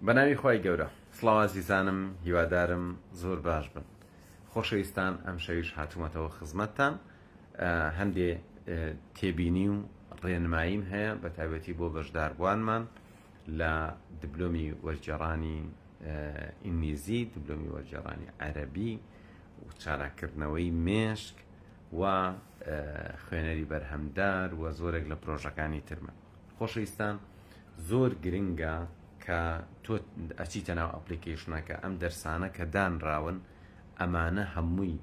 بەناوی خوای گەورە. سڵاو ئازیزانم هیوادارم زۆر باش بن. خۆشەویستان ئەمشەویش هاتوومەتەوە خزمەتتان هەندێ تێبینی و ڕێنماییم هەیە بە تایبەتی بۆ بەشداربووانمان لە دبلۆمی وەرگێڕانی ئینگلیزی، دبلۆمی وەرگێڕانی عەرەبی و چالاککردنەوەی مێشک و خوێنەری بەرهەمدار و زۆرێک لە پرۆژەکانی ترمان. خۆشەویستان زۆر گرنگە کە تۆ ئەچیتە ناو application ەکە ئەم دەرسانە کە دانراون ئەمانە هەمووی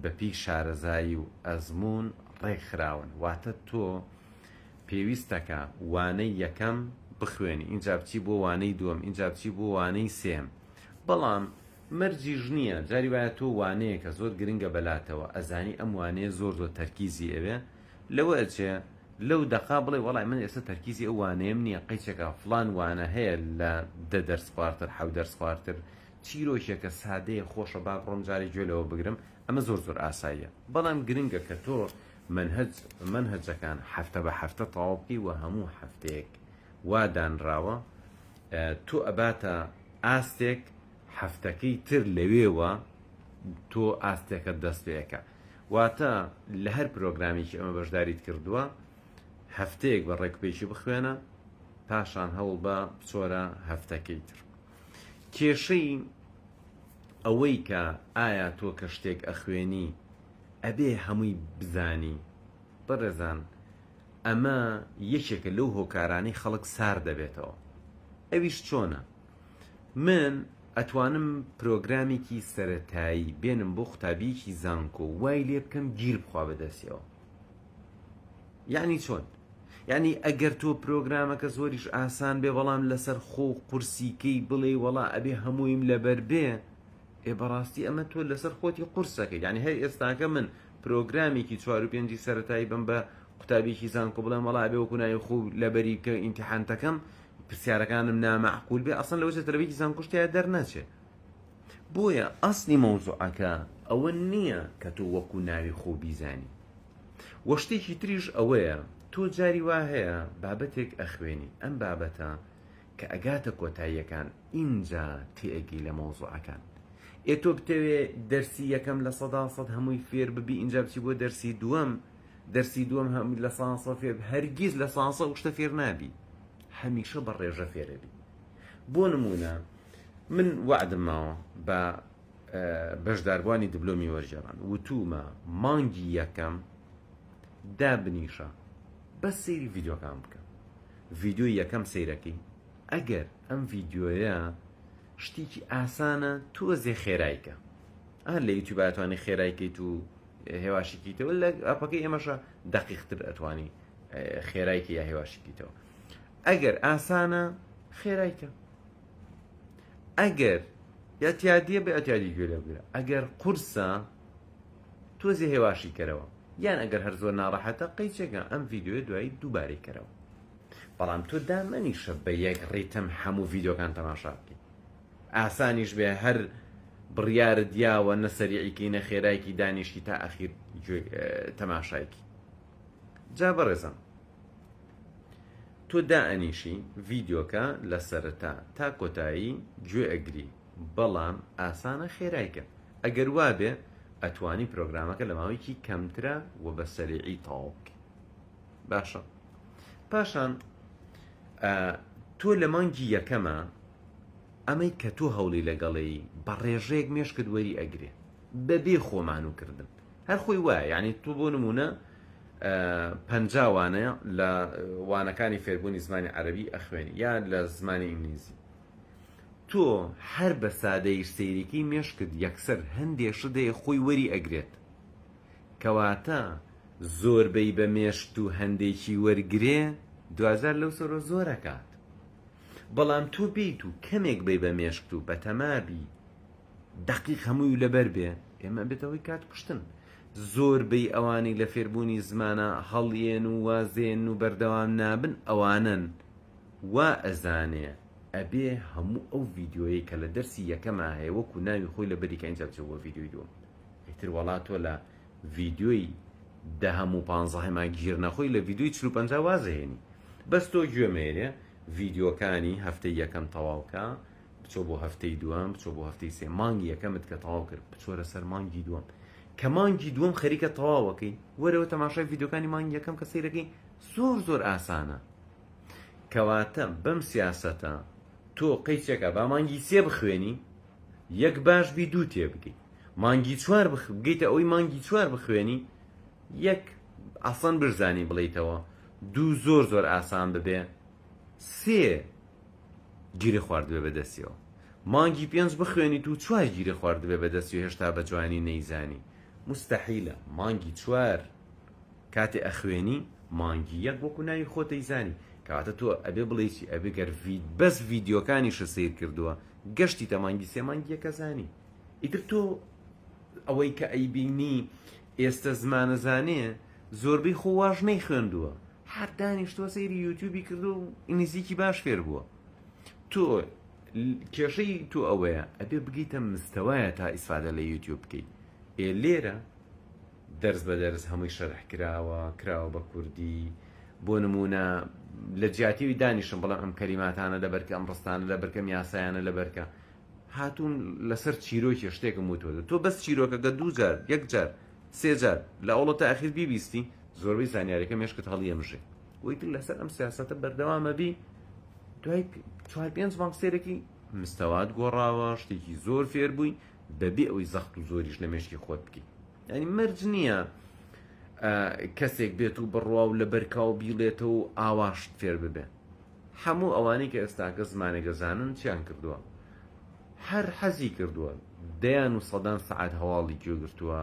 بەپێی شارەزایی و ئەزموون ڕێکخراون واتە تۆ پێویستەکە وانەی یەکەم بخوێنی ئینجا بچی بۆ وانەی دووەم ئینجا بچی بۆ وانەی سێم بەڵام مەرجیش نییە جاری وایە تۆ وانەیەکە زۆر گرنگە بەلاتەوە ئەزانی ئەم وانەیە زۆر زۆر تەرکیزی ئەوێ لەوە ئەچێ لەو دەقا بڵێ وەڵای من ئێستا تەرکیزی ئەو وانەیەم نییە قەیچەکە فڵان وانە هەیە لە دە دەرس خوارتر حەو دەرس خوارتر چیرۆکێکە سادەیە خۆشە با بڕۆم جارێ گوێ لەوە بگرم ئەمە زۆر زۆر ئاساییە بەڵام گرنگە کە تۆ مەنهەج مەنهەجەکان هەفتە بە هەفتە تەواو بکەی و هەموو هەفتەیەک وا دانراوە تۆ ئەباتە ئاستێک هەفتەکەی تر لەوێوە تۆ ئاستێکەت دەست پێ ئەکا واتە لە هەر پرۆگرامێکی ئەمە بەشداریت کردووە هەفتەیەک بە ڕێکوپێکی بخوێنە پاشان هەوڵ بە بچۆرە هەفتەکەی تر کێشەی ئەوەی کە ئایا تۆ کە شتێک ئەخوێنی ئەبێ هەمووی بزانی بەڕێزان ئەمە یەکێکە لەو هۆکارانەی خەڵک سار دەبێتەوە ئەویش چۆنە من ئەتوانم پرۆگرامێکی سەرەتایی بێنم بۆ قوتابیەکی زانکۆ وای لێ بکەم گیر بخوا بەدەستیەوە یعنی چۆن یعنی ئەگەر تۆ پرۆگرامەکە زۆریش ئاسان بێ بەڵام لەسەر خۆ قورسیکەی بڵێ وەڵا ئەبێ هەموویم لەبەر بێ ئێ بەڕاستی ئەمە تۆ لەسەر خۆتی قورسەکە یعنی هەر ئێستاکە من پرۆگرامێکی چوار و پێنجی سەرەتایی بم بە قوتابیکی زانکۆ بڵێم وەڵا ئەبێ وەکو ناوی خۆ لەبەری بکە ئیمتیحانتەکەم پرسیارەکانم نامەعقول بێ ئەسڵەن لەوەچێ تەلەبەیەکی زانکۆش تیا دەرنەچێ بۆیە ئەسلی مەوزوعەکە ئەوە نییە کە تۆ وەکو ناوی خۆ بیزانی وە شتێکی تریش ئەوەیە تۆ جاری وا هەیە بابەتێک ئەخوێنی ئەم بابەتە کە ئەگاتە کۆتاییەکان ئینجا تێئەگەی لە مەوزوعەکان ئێ تۆ بتەوێ دەرسی یەکەم 100% هەمووی فێر ببی ئینجا بچی بۆ دەرسی دووەم دەرسی دووەم هەم 100% فێر هەرگیز 100% ئەو شتە فێر نابی هەمیشە بە ڕێژە فێرەبی بۆ نمونە من وەعدم ماوە بە بەشداربووانی دبلۆمی وەرگێڕان وتومە مانگی یەکەم دابنیشە بەس سەیری ڤیدیۆکان بکە ڤیدیۆی یەکەم سەیرەکەی ئەگەر ئەم ڤیدیۆیە شتێکی ئاسانە تۆزێ خێرایکە ئا لە یوتیوب ئەتوانی خێرایکەیت و هێواشیکەیتەوە لە ئەپەکەی ئێمەشە دەقیقتر ئەتوانی خێرایکە یا هێواشیکەیتەوە ئەگەر ئاسانە خێرایکە ئەگەر ئەتیادیە بە ئەتیادی گوێ لێ بگرە ئەگەر قورسە تۆزێ هێواشی کەرەوە یان ئەگەر هەر زۆر ناڕەحەتە قەیچێکە ئەم ڤیدیۆیە دوایی دووبارەی کەرەوە بەڵام تۆ دامەنیشە بە یەک ڕیتم هەموو ڤیدیۆکان تەماشا بکەیت ئاسانیش بێ هەر بڕیارت یاوە نە سەریعیکەی نە خێرایکی دانیشتی تا ئەخیر تەماشایکی جا بەڕێزم تۆ دائەنیشی ڤیدیۆکە لە سەرەتا تا کۆتایی گوێ ئەگری بەڵام ئاسانە خێرایکە ئەگەر وابێ ئەتوانی پرۆگرامەکە لە ماوەیەکی کەمترا و بە سەریعی تەواو بکەی باشە پاشان تۆ لە مانگی یەکەمە ئەمەی کە تۆ هەوڵی لەگەڵی بە ڕێژەیەک مێشکت وەری ئەگرێ بەبێ خۆمانوکردن هەر خۆی وایە یعنی تۆ بۆ نمونە 50 وانە لە وانەکانی فێربوونی زمانی عەرەبی ئەخوێنی یا لە زمانی ئینگلیزی تۆ هەر بە سادەیش سەیریکەی مێشکت یەکسەر هەندێ شت هەیە خۆی وەری ئەگرێت کەواتە زۆربەی بە مێشکت و هەندێکی وەرگرێ دواجار لەو سەرۆ زۆر ئەکات بەڵام تۆ بێیت و کەمێک بەی بە مێشکت و بەتەمابی دەقیق هەمووی و لەبەر بێ ئێمە ئەبێتە هۆی کات کوشتن زۆربەی ئەوانەی لە فێربوونی زمانە هەڵیێن و وازێن و بەردەوام نابن ئەوانەن وا ئەزانێ ئەبێ هەموو ئەو ڤیدیۆیەی کە لە دەرسی یەکەما هەیە وەکو ناوی خۆی لەبەری کە ئینجا بچێ بۆ ڤیدیۆی دووەم ئیتر وەڵا تۆ لە ڤیدیۆی دەهەم و پانزەهەما گیر نەخۆی لە ڤیدیۆی چل و 50 وازهێنی بەس تۆ گوێ مەیەرێ ڤیدیۆکانی هەفتەی یەکەم تەواوکە. بچۆ بۆ هەفتەی دووەم، بچۆ بۆ هەفتەی سێ، مانگی یەکەمت کە تەواو کرد بچۆرە سەر مانگی دووەم. کە مانگی دووەم خەریکە تەواوەکەی وەرەوە تەماشای ڤیدیۆکانی مانگی یەکەم کە سەیرەکەی زۆر زۆر ئاسانە. کەواتە بەم سیاسەتە تۆ قەیچێکە با مانگی سێ بخوێنی یەک باش بی دوو تێبگەی مانگی چوار بگەیتە ئەوەی مانگی چوار بخوێنی یەک ئەسڵەن بشزانی بڵێیتەوە دوو زۆر زۆر ئاسان ببێ سێ گیرە خواردبێ بە دەستیەوە مانگی پێنج بخوێنیت و چوار گیرە خواردبێ بە دەستی و هێشتا بە جوانی نەیزانی مستحیلە مانگی چوار کاتێ ئەخوێنی مانگی یەک وەکو ناوی خۆت ئەیزانی کەواتە تۆ ئەبێ بڵێی چی ئەبێ گەر ڤید بەس ڤیدیۆکانیشت سەیر کردووە گەشتیتە مانگی سێ مانگی یەکە زانی ئیتر تۆ ئەوەی کە ئەیبینی ئێستە زمانەزانێ زۆربەی خۆ واش نەیخوێندووە هەر دانیشتووە سەیری یوتیوبی کردو و ئینگلیزیکی باش فێر بووە تۆ کێشەی تۆ ئەوەیە ئەبێ بگەیتە مستەوایە تا ئیسفادە لە یوتیوب بکەیت ئێ لێرە دەرس بە دەرس هەمووی شەرح کراوە، کراوە بە کوردی، بۆ نموونە لە جیاتی ئەوی دانیشم بڵێم ئەم کەلیماتانە لەبەرکە، ئەم ڕستانە لەبەرکە، ئەم یاسایانە لەبەرکە، هاتووم لەسەر چیرۆکێ شتێکم وتووە، تۆ بەس چیرۆکەکە دوو جار، یەک جار، سێ جار لە ئەوڵە تا ئەخیر بیبیستی، زۆربەی زانیاریەکە مێشکت هەڵیەمژێ. و ئیتر لەسەر ئەم سیاسەتە بەردەوامە بی، دوای چوار پێنج مانگ سێرەکی مستەوات گۆڕاوە، شتێکی زۆر فێر بووی، بەبێ ئەوەی زەخت و زۆریش لە مێشکی خۆت بکەی. یانی مەرج نییە کەسێک بێت و بڕوا و لەبەرکا و بیڵێتەوە و ئاواشت فێر ببێ هەموو ئەوانەی کە ئێستاکە زمانێک دەزانن چیان کردووە هەر حەزی کردووە دەیان و سەدان سەعات هەواڵی گوێ گرتووە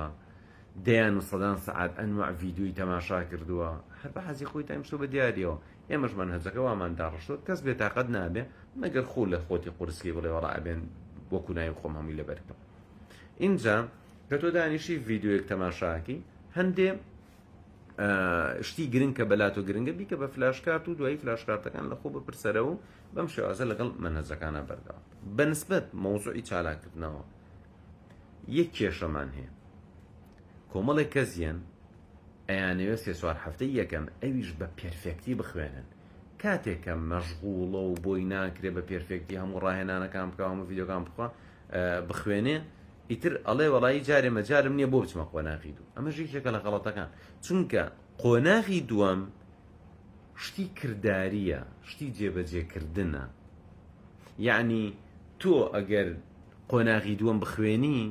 دەیان و سەدان سەعات ئەنواع ڤیدیۆی تەماشا کردووە هەر بە حەزی خۆی تایمشتۆ بە دیاریەوە ئێمەش مەنهەجەکە وامان داڕشتووە کەس بێتاقەت نابێ مەگەر خۆ لە خۆتی قورسکەی بڵێ وەڵا ئەبێن وەکو ناوی خۆم هەمووی لەبەر بکەم ئینجا کە تۆ دانیشی ڤیدیۆیەک تەماشاکەی هەندێ شتی گرنگ کە بەلا تۆ گرنگە بیکە بە فلاش کارت و دوایی فلاش کارتەکان لە خۆ بپرسەرەوە و بەم شێوازە لەگەڵ مەنهەجەکانە بەردەوام بەنسبەت مەوزوعی چالاکردنەوە یەک کێشەمان هەیە کۆمەڵێک کەس یەن ئەیانەوێت سێ چوار هەفتەی یەکەم ئەویش بە perfect ی بخوێنن کاتێک کە مەشغوڵە و بۆی ناکرێ بە perfect ی هەموو ڕاهێنانەکان بکە هەموو ڤیدیۆکان بخوا بخوێنێ ئیتر ئەڵێ وەڵایی جارێ مەجالم نییە بۆ بچمە قۆناغی دوو ئەمەش یەکێکە لە غەڵەتەکان چونکە قۆناغی دووەم شتی کرداریە شتی جێبەجێکردنە یعنی تۆ ئەگەر قۆناغی دووەم بخوێنی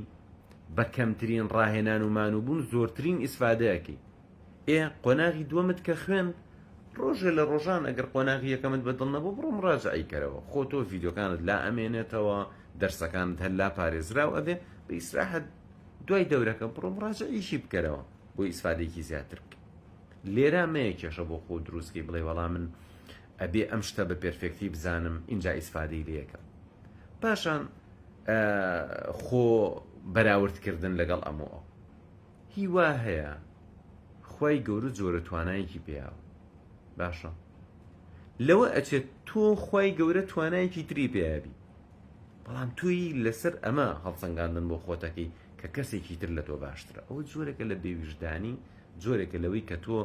بە کەمترین ڕاهێنان و مانووبوون زۆرترین ئیسفادەیەکەی ئێ قۆناغی دووەمت کە خوێند ڕۆژێ لە ڕۆژان ئەگەر قۆناغی یەکەمت بە دڵ نەبوو بڕۆ مڕاجعەی کەرەوە خۆ تۆ ڤیدیۆکانت لا ئەمێنێتەوە دەرسەکانت هەر لا پارێزراو ئەبێ بە ئیسراحەت دوای دەورەکە بڕۆ مڕاجعیشی بکەرەوە بۆ ئیسفادەیەکی زیاتر بکەی لێرە مەیە کێشە بۆ خۆ دروستکەی بڵێ وەڵا من ئەبێ ئەم شتە بە perfect ی بزانم ئینجا ئیسفادەی لێکەم پاشان خۆ بەراوردکردن لەگەڵ ئەم و ئەو هی وا هەیە خوای گەورە جۆرە توانایەکی پێیاوە باشە لەوە ئەچێت تۆ خوای گەورە توانایەکی تری پێیابی بەڵام تۆی لەسەر ئەمە هەڵسەنگاندن بۆ خۆتەکەی کە کەسێکی تر لە تۆ باشترە ئەوە جۆرێکە لە بێویژدانی جۆرێکە لەوەی کە تۆ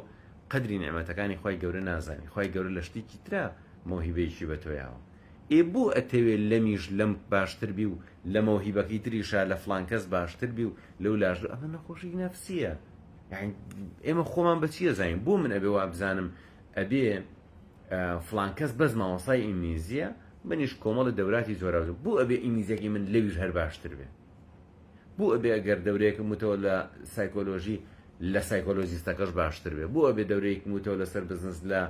قەدری نیعمەتەکانی خوای گەورە نازانی خوای گەورە لە شتێکی ترا مەوهیبەیەکی بە تۆ یاوە ئێ بۆ ئەتەوێ لەمیش لەم باشتر بی و لە مەوهیبەکەی تریشا لە فڵان کەس باشتر بی و لەو لاش ئەمە نەخۆشی نەفسیە یعنی ئێمە خۆمان بە چی ئەزانین بۆ من ئەبێ وابزانم ئەبێ فڵان کەس بەس مامۆستای ئینگلیزیە منیش کۆمەڵی دەوراتی جۆراوجۆر بۆ ئەبێ ئینگلیزیەکەی من لەویش هەر باشتر بێ بۆ ئەبێ ئەگەر دەورەیەکم وتەوە لە سایکۆلۆژی لە سایکۆلۆژیستەکەش باشتر بێ بۆ ئەبێ دەورەیەکم وتەوە لەسەر بزنس لە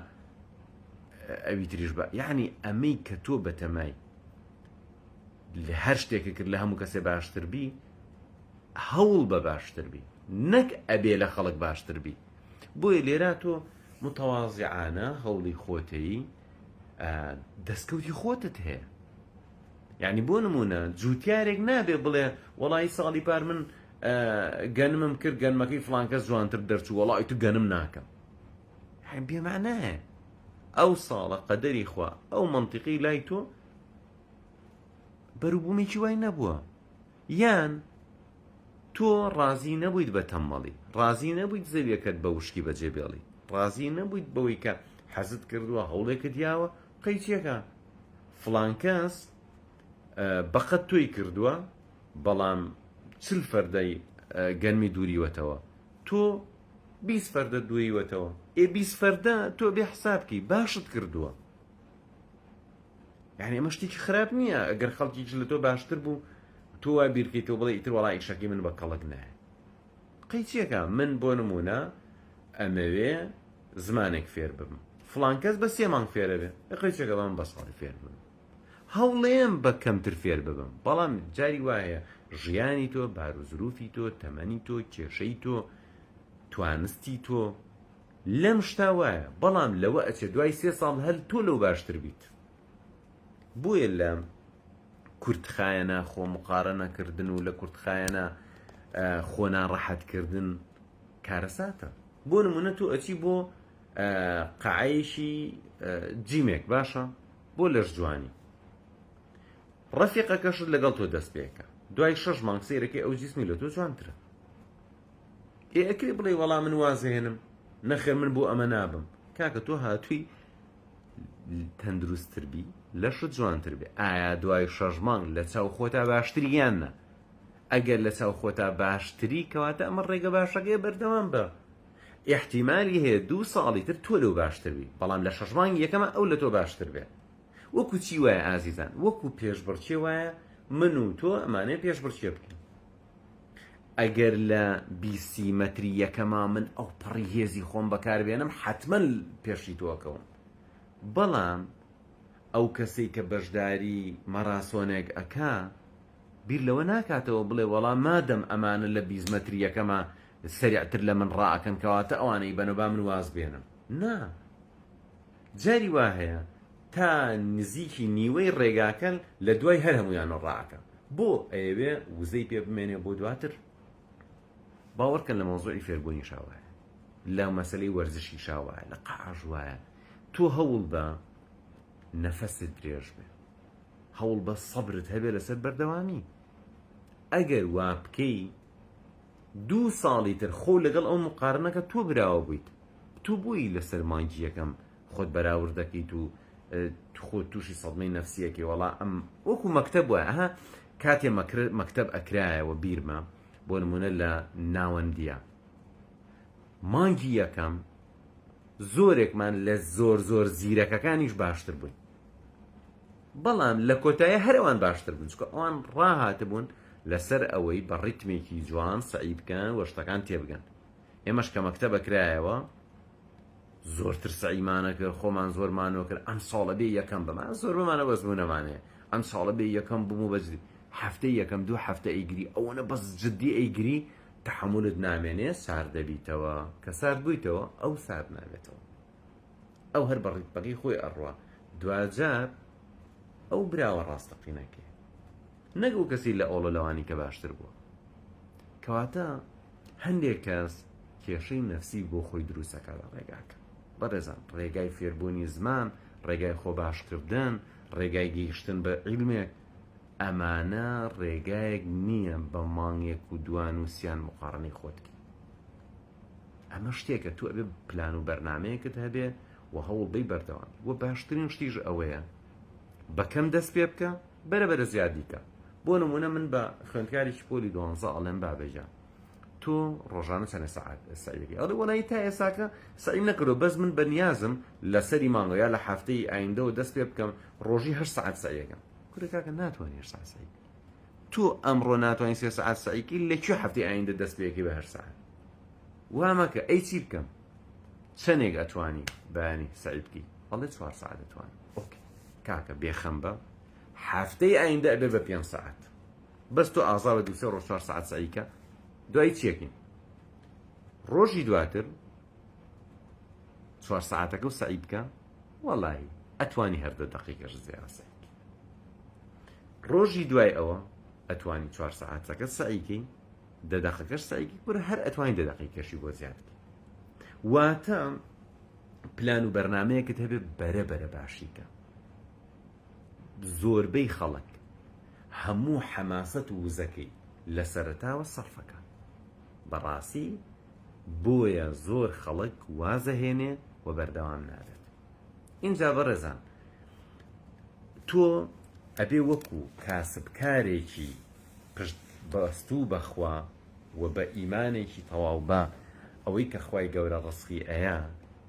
ئەوی تریش بە یعنی ئەمەی کە تۆ بەتەمای لە هەر شتێکە کرد لە هەموو کەسێ باشتر بی هەوڵ بە باشتر بی نەک ئەبێ لە خەڵک باشتر بی بۆیە لێرا تۆ متەوازیعانە هەوڵی خۆتەی دەستکەوتی خۆتت هەیە یعنی بۆ نمونە جوتیارێک نابێ بڵێ وەڵی ساڵی پار من گەنمم کرد گەنمەکەی فلانکەس جوانتر دەرچوو وەڵی تو گەنم ناکەم بێمانایە ئەو ساڵە قەدەری خوا ئەو منطقی لای تۆ بەروبوومێکی وای نەبووە یان تۆ ڕازی نەبوویت بە تەممەڵی، ڕازی نەبوویت زەویەکەت بە وشکی بەجێ بێڵی، ڕازی نەبوویت بەوەی کە حەزت کردووە هەوڵێکت یاوە، قەیچیەکە فڵان کەس. بەقەد تۆی کردووە بەڵام چل فەردەی گەنمی دووریوەتەوە تۆ 20 فەردە دووریوەتەوە ئێ 20 فەردە تۆ بێ حساب بکەی باشت کردووە یعنی ئەمە شتێکی خراپ نییە ئەگەر خەڵکیش لە تۆ باشتر بوو تۆ وا بیرکەیتەوە بڵێ ئیتر وەڵا ئیشەکەی من بە کەڵک نایە قەیچیەکە من بۆ نمونە ئەمەوێ زمانێک فێر ببم فڵان کەس بە سێ مانگ فێرە بێ قەیچەکە بە من بە ساڵی فێر بم هەوڵێم بە کەمتر فێر ببم بەڵام جاری وایە ژیانی تۆ باروزروفی تۆ تەمەنی تۆ کێشەی تۆ توانستی تۆ لەم شتا وایە بەڵام لەوە ئەچێ دوای سێ ساڵ هەر تۆ لەو باشتر بیت بۆیە لە کورتخایەنە خۆ مقارەنە کردن و لە کورتخایەنە خۆ ناڕەحەت کردن کارەساتە بۆ نمونە تۆ ئەچی بۆ قەعەیەکی جیمێک باشە بۆ لەش جوانی ڕەفیقەکەشت لەگەڵ تۆ دەست پێکە دوای شەش مانگ سەیرەکەی ئەو جیسمی لە تۆ جوانترە ئێ ئەکرێ بڵێ وەڵا من وازهێنم نەخێر من بۆ ئەمە نابم کاکە تۆ هاتووی تەندروستتر بی لەشت جوانتر بێ ئایا دوای شەش مانگ لە چاو خۆتا باشتری یان نا ئەگەر لە چاو خۆتا باشتری کەواتە ئەمە ڕێگە باشەکەی بەردەوام بە ئیحتیمالی هەیە دوو ساڵی تر تۆ لەو باشتر بی بەڵام لە شەش مانگی یەکەمە ئەو لە تۆ باشتر بێ وەکو چی وایە ئازیزان وەکو پێشبڕکێ وایە من و تۆ ئەمانەیە پێشبڕکێ بکەین ئەگەر لە بیسی مەتری یەکەما من ئەوپەڕی هێزی خۆم بەکاربێنم حەتمەن پێشی تۆ ئەکەوم بەڵام ئەو کەسەی کە بەشداری مەراسۆنێک ئەکا بیر لەوە ناکاتەوە بڵێ وەڵا مادەم ئەمانە لە 20 مەتری یەکەما سەریعتر لە من ڕائەکەن کەواتە ئەوانەی بەنە با من واز بێنم نا جاری وا هەیە تا نزیکی نیوەی ڕێگاکە لە دوای هەر هەموویانەوە ڕائەکا بۆ ئەیەوێ وزەی پێ بمێنێ بۆ دواتر باوەڕکەن لە مەوزوعی فێربوونیشا وایە لە مەسەلەی وەرزشیشا وایە لە قەعەش وایە تۆ هەوڵ بە نەفەست درێژ بێ هەوڵ بە سەبرت هەبێ لەسەر بەردەوامی ئەگەر وا بکەی دوو ساڵی تر خۆ لەگەڵ ئەو مقارنەکە تۆ براوە بوویت تۆ بۆی لەسەر مانگی یەکەم خۆت بەراورد دەکەیت و خۆت تووشی سەدمەی نەفسیەکەی وەڵا ئەم وەکو مەکتەب وایە ئەها کاتێ مەکتەب ئەکرایەوە بیرمە بۆ نمونە لە ناوەندیە مانگی یەکەم زۆرێکمان لە زۆر زۆر زیرەکەکانیش باشتر بووین بەڵام لە کۆتایی هەر ئەوان باشتر بوون چونکە ئەوان ڕاهاتبوون لەسەر ئەوەی بە ڕیتمێکی جوان سەعی بکەن و شتەکان تێبگەن ئێمەش کە مەکتەبە کرایەوە زۆرتر سەعیمانە کرد خۆمان زۆر مانۆ کرد ئەم ساڵە بێ یەکەم بم زۆربەمانە وەزمونەمان هەیە ئەم ساڵە بێ یەکەم بووم و بەجدی هەفتەی یەکەم دوو هەفتە ئەیگری ئەوەنە بەس جدی ئەیگری تەحەمولت نامێنێ سارد دەبیتەوە کە سارد بوویتەوە ئەو سارد نابێتەوە ئەو هەر بە ڕیتمەکەی خۆی ئەڕوا دواجار ئەو براوە ڕاستەقینەکەی نەک ئەو کەسی لە ئۆڵە لەوانی کە باشتر بووە کەواتە هەندێک کەس کێشەی نەفسی بۆ خۆی دروستەکە لە ڕێگاکە بەڕێزان ڕێگای فێربوونی زمان ڕێگای خۆ باشکردن ڕێگای گەیشتن بە عیلمێک ئەمانە ڕێگایەک نییە بە مانگێک و دوان و سیان مقاڕنەی خۆت بکەی ئەمە شتێکە تۆ ئەبێ پلان و بەرنمەیەکت هەبێ و هەوڵ بەی بەردەوام و باشترین شتیش ئەوەیە بەکەم دەست پێ بکە بەرە بەرە زیادی کە بۆ نمونە من بە خوێندکارێکی پۆلی دوانزە ئەڵێم بابەجان تۆ ڕۆژانە چەنە سەعات سەعیەکەی ئەڵێ وەڵی تا ئێساکە سەعیم نەکردو بەس من بەنیازم لەسەری مانگە یا لە هەفتەی ئایندەوە دەست پێ بکەم ڕۆژی هەشت سەعات سەعیەکەم کورە کاکە ناتوانانی هەشت سەعات سەعی تۆ ئەمڕۆ ناتوانانی سێ سەعات سەعیکی لە کوێ هەفتەی ئایندە دەست پێەکەی بە هەشت سەعات وا مەکە ئەی چی بکەم چەندێک ئەتوانی بەیانی سەعی بکەی ئەڵێ چوار سەعات ئەتوانم okay کاکە بێخەم بە هەفتەی ئایندە ئەبێ بە پێنج سەعات بەس تۆ ئازا بە دوو سێ ڕۆژ چوار سەعات سەعیکە دوای چیەکەین ڕۆژی دواتر چوار سەعاتەکە و سەعی بکە وەڵی ئەتوانی هەر دە دەقیقەش زیاد سەعی ڕۆژی دوای ئەوە ئەتوانی چوار سەعاتەکە سەعیکەی دە دەقەکەش سەعیکی کورە هەر ئەتوانی دە دەقیقەشی بۆ زیاد بکەی واتە پلان و بەرنمەیەکت هەبێ بەرە بەرە باشیکە زۆربەی خەڵک هەموو حەماسەت و وزەکەی لە سەرەتاوە سەرفەکە بەڕاستی بۆیە زۆر خەڵک وازەهێنێ و بەردەوام نابێت ئینجا بەڕێزان تۆ. ئەبێ وەکو کاسبکارێکی پشت بەستوو بە خوا و بە ئیمانێکی تەواو بە ئەوەی کە خوای گەورە ڕزقی ئەیا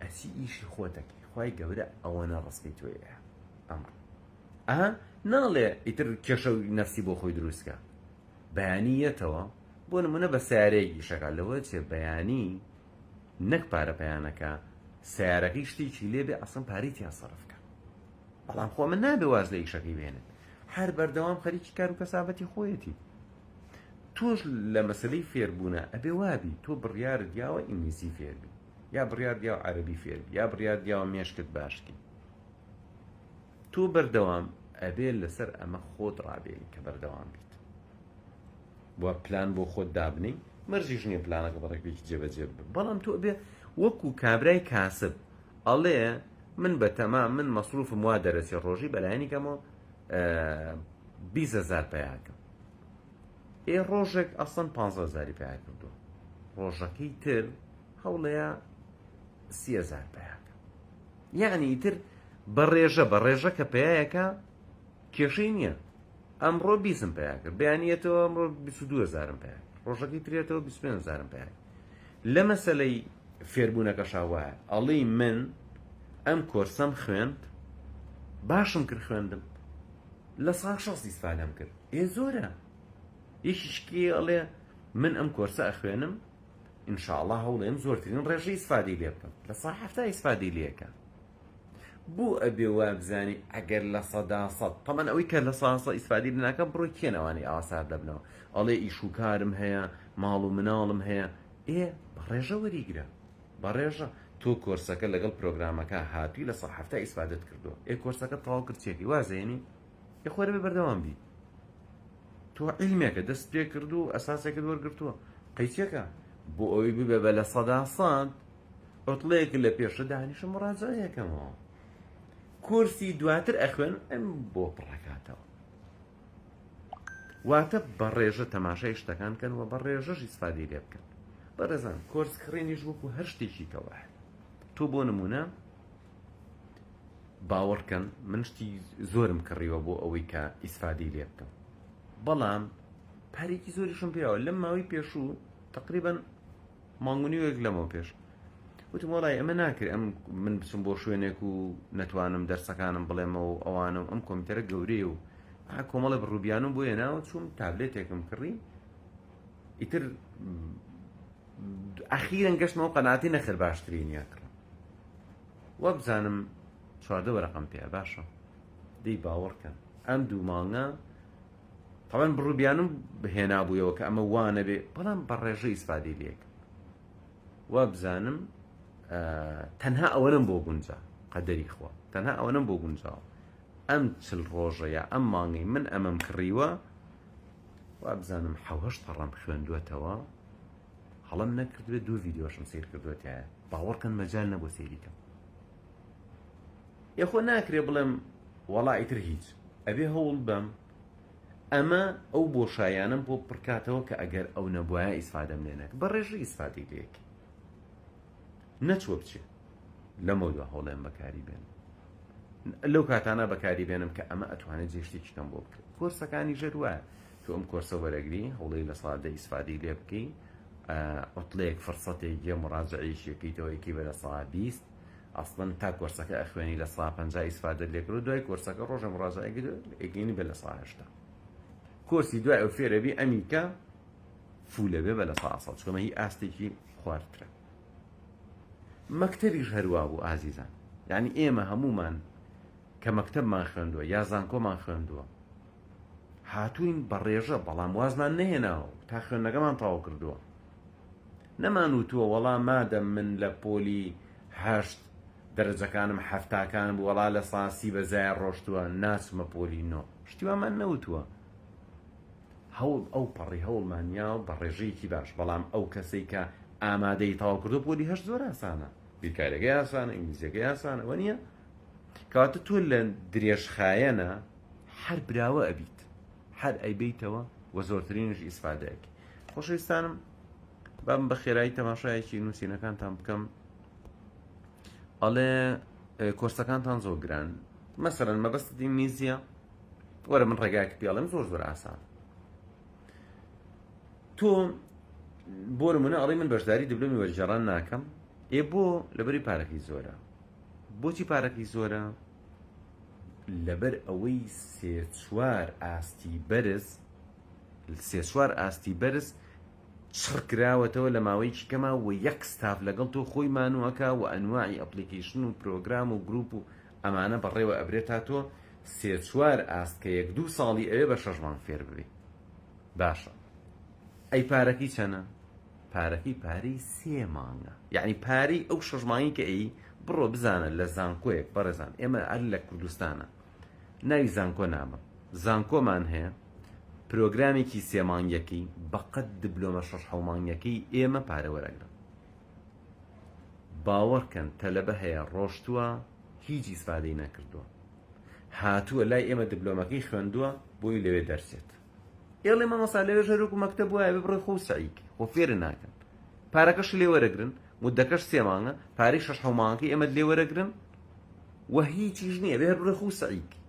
ئەچی ئیشی خۆت ئەکەی خوای گەورە ئەوەنە ڕزقی تۆی ئەیا ئەمڕۆ ئەها ناڵێ ئیتر کێشە و نەفسی بۆ خۆی دروست کە بەیانی یەتەوە بۆ نمونە بە سیارەیەک ئیشەکە لەوە چێ بەیانی نەک پارە پەیانەکە سیارەکەی شتێکی لێبێ ئەسڵەن پارەی تیا سەرف کە بەڵام خۆ من نابێ واز لە ئیشەکەی بێنێت هەر بەردەوام خەریکی کار و کەسابەتی خۆیەتی تۆش لە مەسلەی فێربوونە ئەبێ وابی تۆ بڕیارت یاوە ئینگلیزی فێربی یا بڕیار دیاوە عەربی فێربی یا بڕیار دیاوە مێشکت باشکی تۆ بەردەوام ئەبێ لەسەر ئەمە خۆت ڕابێنی کە بەردەوام بیت و پلان بۆ خۆت دابنی مەرجیش نییە پلانەکە بە ڕێکپێکی جێبەجێ ببێ بەڵام تۆ ئەبێ وەکو کابرای کاسب ئەڵێ من بەتەما من مەسروفم وا دەرەچێ ڕۆژی بەلایەنی کەمەوە 20 هەزار پیاکەم ئێ ڕۆژێک ئەسڵەن 15 هەزاری پیا کردووە ڕۆژەکەی تر هەوڵەیە 30 هەزار پیاکە یعنی ئیتر بە ڕێژە بە ڕێژە کە پیایەکە کێشەی نییە ئەمڕۆ بیسم پیا کرد بەیانیەتەوە ئەمڕۆ 22 هەزارم پیا کرد ڕۆژەکەی ترێتەوە 25 هەزارم پیا کرد لە مەسەلەی فێربوونەکەشا وایە ئەڵێی من ئەم کۆرسەم خوێند باشم کرد خوێندم لە سا شەست ئیسفادەم کرد ئێ زۆرە یەکیشکی ئەڵێ من ئەم کۆرسە ئەخوێنم ئینشاءڵا هەوڵێم زۆرترین ڕێژە ئیسفادەی لێ بکەم لە سا حەفتا ئیسفادەی لێکە بۆ ئەبێ وابزانی ئەگەر 100% تەمان ئەوەی کە 100% ئیسفادەی لێ ناکەم بڕۆی کێن ئەوانەی ئاوا سارد دەبنەوە ئەڵێ ئیش و کارم هەیە ماڵ و مناڵم هەیە ئێ بە ڕێژە وەریگرە بە ڕێژە تۆ کۆرسەکە لەگەڵ پرۆگرامەکە هاتووی 70% ئیسفادەت کردووە ئێ کۆرسەکە تەواو کرد چێکی وازێنی ئێ خۆرە بێ بەردەوام بی تۆ عیلمێکە دەست پێ کرد و ئەساسێکت وەرگرتووە قەیچەکە بۆ ئەوەی ببێ بە 100% عوتڵەیەک لە پێشە دانیشم مڕاجەعەیەکەمەوە کۆرسی دواتر ئەخوێن ئەم بۆ پڕەکاتەوە واتە بە ڕێژە تەماشای شتەکان کەن و بە ڕێژەش ئیسفادەی لێ بکەن بەڕێزان کۆرس کڕینیش وەکو هەر شتێکی کە وایە تۆ بۆ نمونە باوەڕکەن من شتی زۆرم کڕیوە بۆ ئەوەی کە ئیسفادەی لێ بکەم بەڵام پارێکی زۆریشم پێوە لەم ماوەی پێشوو تقریبا مانگ و نیوێک لەمەو پێش وتم وەڵای ئەمە ناکرێت ئەم من بچم بۆ شوێنێک و نەتوانم دەرسەکانم بڵێمەوە و ئەوانە و ئەم کۆمپیوتەرە گەورەیە و ئا کۆمەڵێ بڕوبیانم بۆ هێناوە چووم تابلێتێکم کڕی ئیتر ئەخیرەن گەشتمەوە قەناعەتی نەخێر باشترینیە کڕم وابزانم 14 وەرەقەم پێ باشە دەی باوەڕکەن ئەم دوو مانگە تەبعەن بڕوبیانم هێنابوویەوە کە ئەمە وا نەبێ بەڵام بە ڕێژە ئیسفادەی لێک وابزانم تەنها ئەوەنم بۆ گونجا قەدەری خوا تەنها ئەوەنم بۆ گونجاوە ئەم چل ڕۆژە یا ئەم مانگەی من ئەمەم کڕیوە وابزانم حەوهشت پەڕەم خوێندووەتەوە هەڵم نەکردوێت دوو ڤیددیۆشم سیر کردووەتیایە باوەڕکەن مەجال نەبوو سەیری کەم یەخۆ ناکرێ بڵێم وەڵا ئیتر هیچ ئەبێ هەوڵ بەم ئەمە ئەو بۆشایانەم بۆ پڕکاتەوە کە ئەگەر ئەو نەبوایە ئیسفادەم لێ نەکرد بە ڕێژە ئیسفادەی لێ کرد نەچووە بچێ لەمەودوا هەوڵێم بەکاری بێنم لەو کاتانە بەکاری بێنم کە ئەمە ئەتوانێت جێ شتێکی کەم بۆ بکرێت کۆرسەکانی ژێر وایە تۆ ئەم کۆرسە وەرەگری هەوڵی 10% ئیسفادەی لێ بکەی عوتڵەیەک فرسەتێک یە مڕاجعەیەکی یەکەیتەوە یەکەی بە 20% ئەسڵەن تا کۆرسەکە ئەخوێنی 50% ئیسفادەت لێ کرد دوای کۆرسەکە ڕۆژە مڕاجعەیەکی ئەگەینی بە 80% کۆرسی دوای ئەو فێرەبی ئەمیکە فولە بێ بە 100% چونکە هی ئاستێکی خوارترە مەکتەبیش هەروا بوو ئازیزان یعنی ئێمە هەمومان کە مەکتەبمان خوێندووە یا زانکۆمان خوێندووە هاتووین بە ڕێژە بەڵام وازمان نەهێناوە تا خوێندنەکەمان تەواو کردووە نەمان وتووە وەڵا مادەم من لە پۆلی هەشت دەرەجەکانم حەفتاکان بوو وەڵا لە ساسی بە زایە ڕۆشتووە ناچمە پۆلی نۆ شتی وامان نەوتووە هەوڵ ئەو پەڕی هەوڵمان یاوە بە ڕێژەیەکی باش بەڵام ئەو کەسەی کە ئامادەی تەواو کردو پۆلی هەشت زۆر ئاسانە بیرکاریەکەی ئاسانە ئینگلیزیەکەی ئاسانە وە نییە کەواتە تۆ لە درێژخایەنە هەر براوە ئەبیت هەر ئەیبەیتەوە و زۆرترینیش ئیسفادەیەکی خۆشەویستانم بام بە خێرایی تەماشایەکی نووسینەکانتان بکەم ئەڵێ کۆرسەکانتان زۆر گران مەسەرەن مەبەستت ئینگلیزیە؟ وەرە من ڕێگایەک پێڵم زۆر زۆر ئاسان تۆ بۆ نمونە ئەڵێ من بەشداری دبلۆمی وەرگێڕان ناکەم ئێ بۆ لەبەری پارەکەی زۆرە بۆچی پارەکەی زۆرە لەبەر ئەوەی سێ چوار ئاستی بەرز سێ چوار ئاستی بەرز چڕ کراوەتەوە لە ماوەیەکی کەما و یەک ستاف لەگەڵ تۆ خۆی مانوەکە و ئەنواعی application و پرۆگرام و گروپ و ئەمانە بەڕێوە ئەبرێت تا تۆ سێ چوار ئاست کە یەک دوو ساڵی ئەوێ بە شەش مانگ فێر ببی باشە ئەی پارەکەی چەنە؟ پارەکەی پارەی سێ مانگە یعنی پارەی ئەو شەش مانگی کە ئەی بڕۆ بزانە لە زانکۆیەک بەڕێزان ئێمە هەر لە کوردستانە ناوی زانکۆ نابم زانکۆمان هەیە پرۆگرامێکی سێ مانگیەکەی بەقەد دبلۆمە شەش حەو مانگیەکەی ئێمە پارە وەرەگرن باوەڕکەن تەلەبە هەیە ڕۆشتووە هیچ ئیسفادەی نەکردووە هاتووە لای ئێمە دبلۆمەکەی خوێندووە بۆی لەوێ دەرچێت ئێڵێ مامۆستا لەوێش هەر وەکو مەکتەب وایە بێ بڕۆی خۆ سەعی کەی خۆ فێرە ناکەن پارەکەش لێ وەرەگرن مدەکەش سێ مانگە پارەی شەش حەو مانگەکەی ئێمەت لێ وەرەگرن و هیچیش نییە بێ هەر بڕۆی خۆ سەعی کەی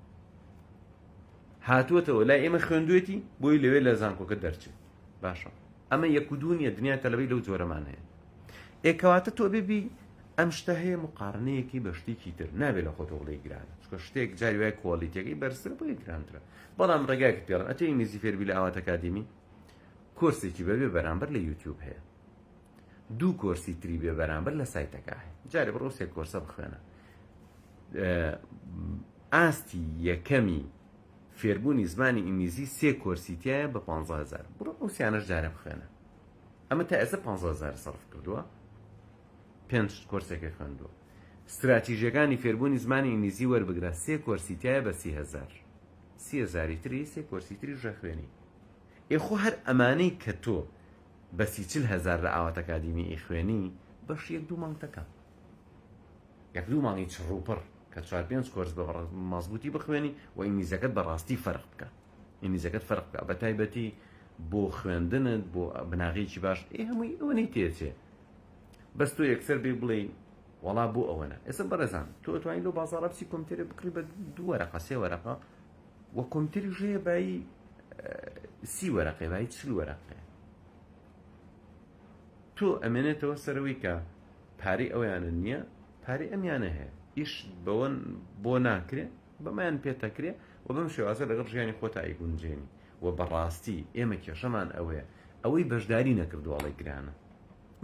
هاتووەتەوە لای ئێمە خوێندوێتی بۆی لەوێ لە زانکۆکە دەرچێت باشە ئەمە یەک و دوو نییە دنیا تەلەبەی لەو جۆرەمان هەیە ئێ کەواتە تۆ بێ بی ئەم شتە هەیە مقارنەیەکی بە شتێکی تر نابێ لە خۆتەوە بڵێ گرانە چونکە شتێک جاری وای quality ەکەی بەرزترە بۆیە گرانترە بەڵام ڕێگایەکت پێڵێم ئەتۆ ئینگلیزی فێربی لە ئاوات ئەکادیمی کۆرسێکی بەبێ بەرامبەر لە یوتیوب هەیە دوو کۆرسی تری بێ بەرامبەر لە سایتەکە هەیە جارێ بڕۆ سێ کۆرسە بخوێنە ئاستی یەکەمی فێربوونی زمانی ئینگلیزی سێ کۆرسی تایە بە 15000 بڕۆ ئەو سیانەش جارێ بخوێنە ئەمە تا ئێستا 15000 سەرف کردووە پێنج کۆرسێکی خوێندووە ستراتیژیەکانی فێربوونی زمانی ئینگلیزی وەربگرە سێ کۆرسی تایە بە 30000 30هزاری تری سێ کۆرسی تریش ڕێخوێنی ئێ خۆ هەر ئەمانەی کە تۆ بە سی 40 هەزار لە ئاوات ئەکادیمی ئیخوێنی بەش یەک دوو مانگ دەکا یەک دوو مانگی چڕوپڕ کە چوار پێنج کۆرس بە مەزبووتی بخوێنی و ئینگلیزەکەت بەڕاستی فەرق بکە ئینگلیزەکەت فەرق بکە بە تایبەتی بۆ خوێندنت بۆ بناغەیەکی باش ئێ هەمووی ئەوەنەی تێچێ بەس تۆ یەکسەر بێ بڵێ وەڵا بۆ ئەوەنە ئێستا بەڕێزان تۆ ئەتوانی لەو بازاڕە بچی کۆمپیوتەرێ بکڕی بە دوو وەرەقە سێ وەرەقە و کۆمپیوتەریش هەیە بایی سی وەرەقەی بایی چل وەرەقەیە تۆ ئەمێنێتەوە سەرەوەی کە پارەی ئەویانە نییە پارەی ئەمیانە هەیە ئیش بەوە بۆ ناکرێ بەمەیان پێتەکرێ و بەم شێوازە لەگەڵ ژیانی خۆتا ئەیگونجێنی و بەڕاستی ئێمە کێشەمان ئەوەیە ئەوەی بەشداری نەکردووە ئەڵێ گرانە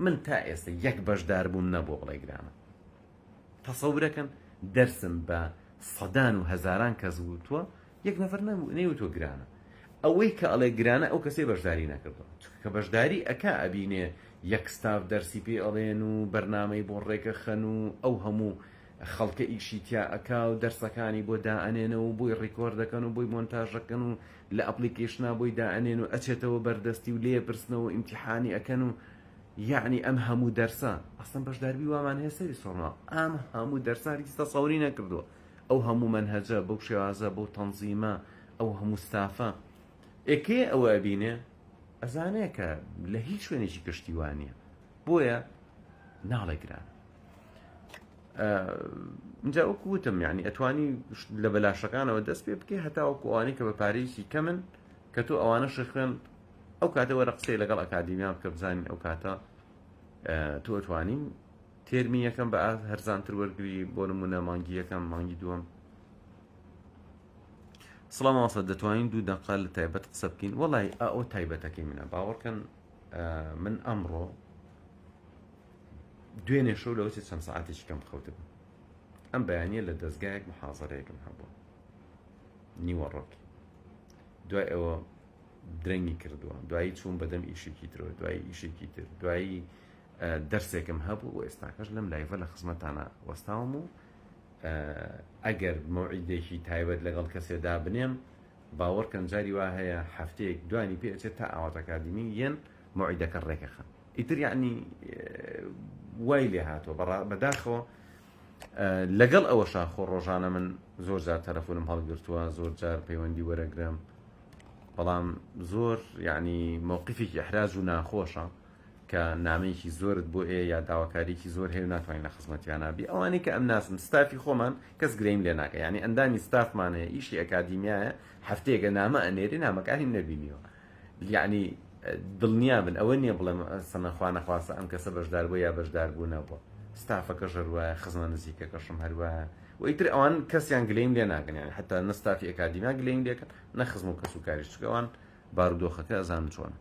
من تا ئێستا یەک بەشدار بووم نەبووە بڵێ گرانە تەسەورەکەن دەرسم بە سەدان و هەزاران کەس وتووە یەک نەفەر نەیوتووە گرانە ئەوەی کە ئەڵێ گرانە ئەو کەسەی بەشداری نەکردووە چونکە کە بەشداری ئەکا ئەبینێ یەک ستاف دەرسی پێ ئەڵێن و بەرنامەی بۆ ڕێکەخەن و ئەو هەموو خەڵکە ئیشی تیا ئەکا و دەرسەکانی بۆ دائەنێنەوە و بۆی record دەکەن و بۆی مۆنتاژەکەن و لە application ا بۆی دائەنێن و ئەچێتەوە بەردەستی و لێ پرسنەوە و ئیمتیحانی ئەکەن و یەعنی ئەم هەموو دەرسە ئەسڵەن بەشداربی وامان هەیە سەری سوڕما ئەم هەموو دەرسە هەرگیز تەسەوری نەکردووە ئەو هەموو مەنهەجە بەو شێوازە بەو تەنزیمە ئەو هەموو ستافە ئێ کێ ئەوە ئەبینێ ئەزانێ کە لە هیچ شوێنێکی کەشتی وا نییە بۆیە ناڵێ گرانە اینجا وەکو وتم یعنی ئەتوانی لە بەلاشەکانەوە دەست پێ بکەی هەتا وەکو ئەوانەی کە بە پارەیەکی کەمن کە تۆ ئەوانەش خوێن ئەو کاتە وەرە قسەی لەگەڵ ئەکادیمیا بکە بزانین ئەو کاتە تۆ ئەتوانی تێرمی یەکەم بە هەرزانتر وەرگری بۆ نمونە مانگی یەکەم مانگی دووەم سڵام مامۆستا دەتوانین دوو دەقە لە تایبەت قسە بکەین وەڵی ئەو تایبەتەکەی منە باوەڕکەن من ئەمڕۆ دوێنێ شەو لەوە چەند ساعتێکی کەم خەوتبوو ئەم بەیانە لە دەستگایەک محازەرەیەکم هەبوو نیوەڕۆکی دوای ئەوە درەنگی کردووە دوایی چوون بەدەم ئیشێکی ترەوە دوایی ئیشێکی تر دوایی دەرسێکم هەبوو و ئێستاکەش لەم live ە لە خزمەتانە وەستاوم و ئەگەر مەوعیدێکی تایبەت لەگەڵ کەسێ دابنێم باوەڕکەن جاری وا هەیە هەفتەیەک دوانی پێ ئەچێت تا ئاوات ئەکادیمی یەن مەوعیدەکە ڕێکەخەن ئیتر یعنی وای لێ هاتووە بەداخەوە لەگەڵ ئەوەشا خۆ ڕۆژانە من زۆر جار تەلەفۆنم هەڵگرتووە زۆر جار پەیوەندی وەرەگرم بەڵام زۆر یعنی مەوقفێکی ئەحراج و ناخۆشە. کە نامەیەکی زۆرت بۆ ئێ یا داواکاریەکی زۆر هەیە و ناتوانین لە خزمەتیانا بی ئەوانەی کە ئەمناسن ستافی خۆمان کەس گرەیم لێ ناکە یعنی ئەندامی ستافمان هەیە ئیشی ئەکادیمیایە هەفتەیەکە نامە ئەنێرێ نامەکانیم نەبینیوە یعنی دڵنیا بن ئەوە نییە بڵێم سەنە خوا نەخواستە ئەم کەسە بەشدار بووە یا بەشدار بوو نەبووە ستافەکەش هەروایە خزمە نزیکەکەشم هەروایە و ئیتر ئەوان کەسیان گلەیم لێ ناکەن یعنی حتا نە ستافی ئەکادیمیا گلەیم لێکەن نە خزم و کەس و کاریش چونکە ئەوان بارودۆخەکە ئەزانن چۆنە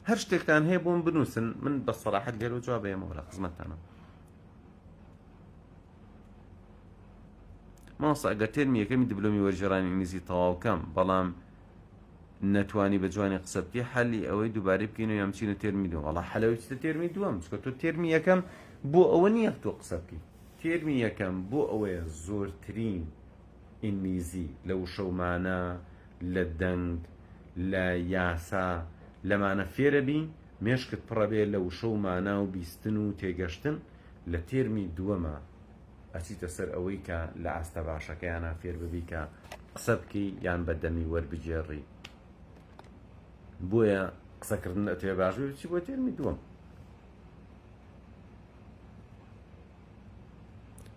هەر شتێکتان هەیە بۆم بنووسن من بە سەراحەت لێرە جواب ئێمەوە لە خزمەتتانە مامۆستا ئەگەر تێرمی یەکەمی دبلۆمی وەرگێڕانی ئینگلیزی تەواو کەم بەڵام نەتوانی بە جوانی قسە بکەی حەلی ئەوەی دووبارەی بکەین و یان بچینە تێرمی دووەم وەڵا حەلەوەی بچیتە تێرمی دووەم چونکە تۆ تێرمی یەکەم بۆ ئەوە نییە تۆ قسە بکەی تێرمی یەکەم بۆ ئەوەیە زۆرترین ئینگلیزی لە وشە و مانا لە دەنگ لە یاسا لەمانە فێرە بی مێشکت پڕەبێ لە وشە و مانا و بیستن و تێگەشتن لە تێرمی دووەما ئەچیتە سەر ئەوەی کە لە ئاستە باشەکەیانا فێر ببی کە قسە بکەی یان بە دەمی وەربگێڕی بۆیە قسەکردن ئەتەوێ باش بێ بچی بۆ تێرمی دووەم.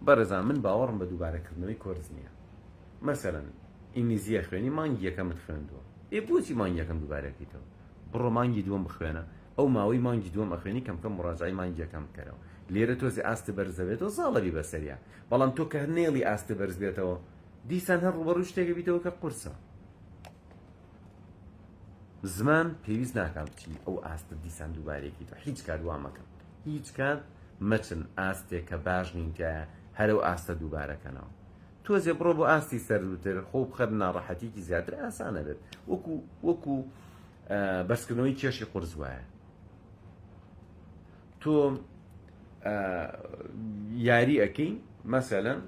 بەڕێزان من باوەڕم بە دووبارەکردنەوەی کۆرس نییە مەسەلەن ئینگلیزیە خوێنی مانگی یەکەمت خوێندووە ئێ بۆچی مانگی یەکەم دووبارەکەیتەوە بڕۆ مانگی دووەم بخوێنە ئەو ماوەی مانگی دووەم ئەخوێنی کەم کەم مڕاجعەی مانگی یەکەم بکەرەوە لێرە تۆزێ ئاست بەرز دەبێتەوە زاڵەبی بەسەریا بەڵام تۆ کە هەر نێڵی ئاست بەرز بێتەوە دیسان هەر ڕووبەڕووی شتێکە بیتەوە کە قورسە زمان پێویست ناکا بچی ئەو ئاستە دیسان دووبارەیەکەیتەوە هیچ کات وا مەکەن هیچ کات مەچن ئاستێک کە باش نین تایە هەر ئەو ئاستە دووبارەکەنەوە تۆزێ بڕۆ بۆ ئاستی سەروتر خۆ بخەر ناڕەحەتیکی زیاتر ئاسانە بێت وەکو وەکو بەرزکردنەوەی کێشی قورس وایە تۆ یاری ئەەکەی مەسەلەن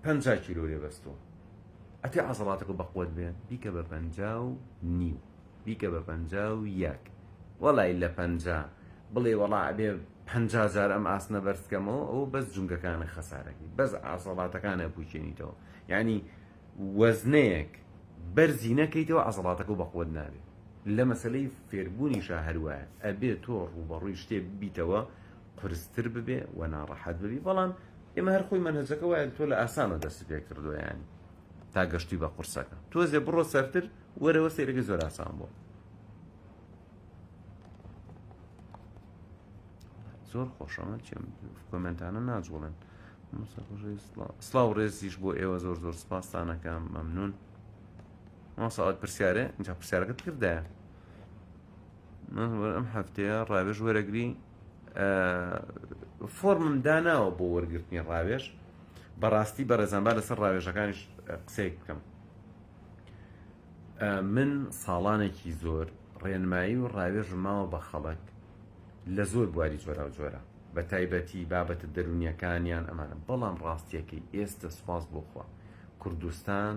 50 کیلۆ لێ بەستۆ ئەتێ عەزەڵاتەکە بەقوەت بێ بیکە بە 50 و نیو بیکە بە 51 وەڵای لە 50 بڵێ وەڵا ئەبێ 50 جار ئەم ئاسنە بەرز کەمەوە ئەوە بەس جونگەکانە خەسارەکەی بەس عەزەڵاتەکانە پوچێنیتەوە یعنی وەزنەیەک بەرزی نەکەیتەوە عەزەڵاتەکە بەقوەت نابێ لە مەسەلەی فێربوونیشا هەروایە ئەبێ تۆ ڕووبەڕووی شتێ ببیتەوە قورستر ببێ و ناڕەحەت ببی بەڵام ئێمە هەر خۆی مەنهەجەکە وایە تۆ لە ئاسانەوە دەستت پێ کردووە یانی تا گەشتوی بە قورسەکە تۆزێ بڕۆ سەرتر وەرەوە سەیرەکە زۆر ئاسان بووە زۆر خۆشەمە چێم کۆمنتانە ناجوڵێن سڵاو ڕێزیش بۆ ئێوە زۆر زۆر سپاستانەکەم مەمنون مامۆستا پرسیارێ اینجا پرسیارەکەت کردایە ئەم هەفتەیە ڕاوێژ وەرەگری فۆرمم داناوە بۆ وەرگرتنی ڕاوێژ بەڕاستی بەڕێزان با لەسەر ڕاوێژەکانیش قسەیەک بکەم من ساڵانێکی زۆر ڕێنمایی و ڕاوێژم ماوە بە خەڵک لە زۆر بواری جۆرا و جۆرە بە تایبەتی بابەتە دەرونیەکانیان ئەمانە بەڵام ڕاستیەکەی ئێستە سوپاس بۆ خوا کوردستان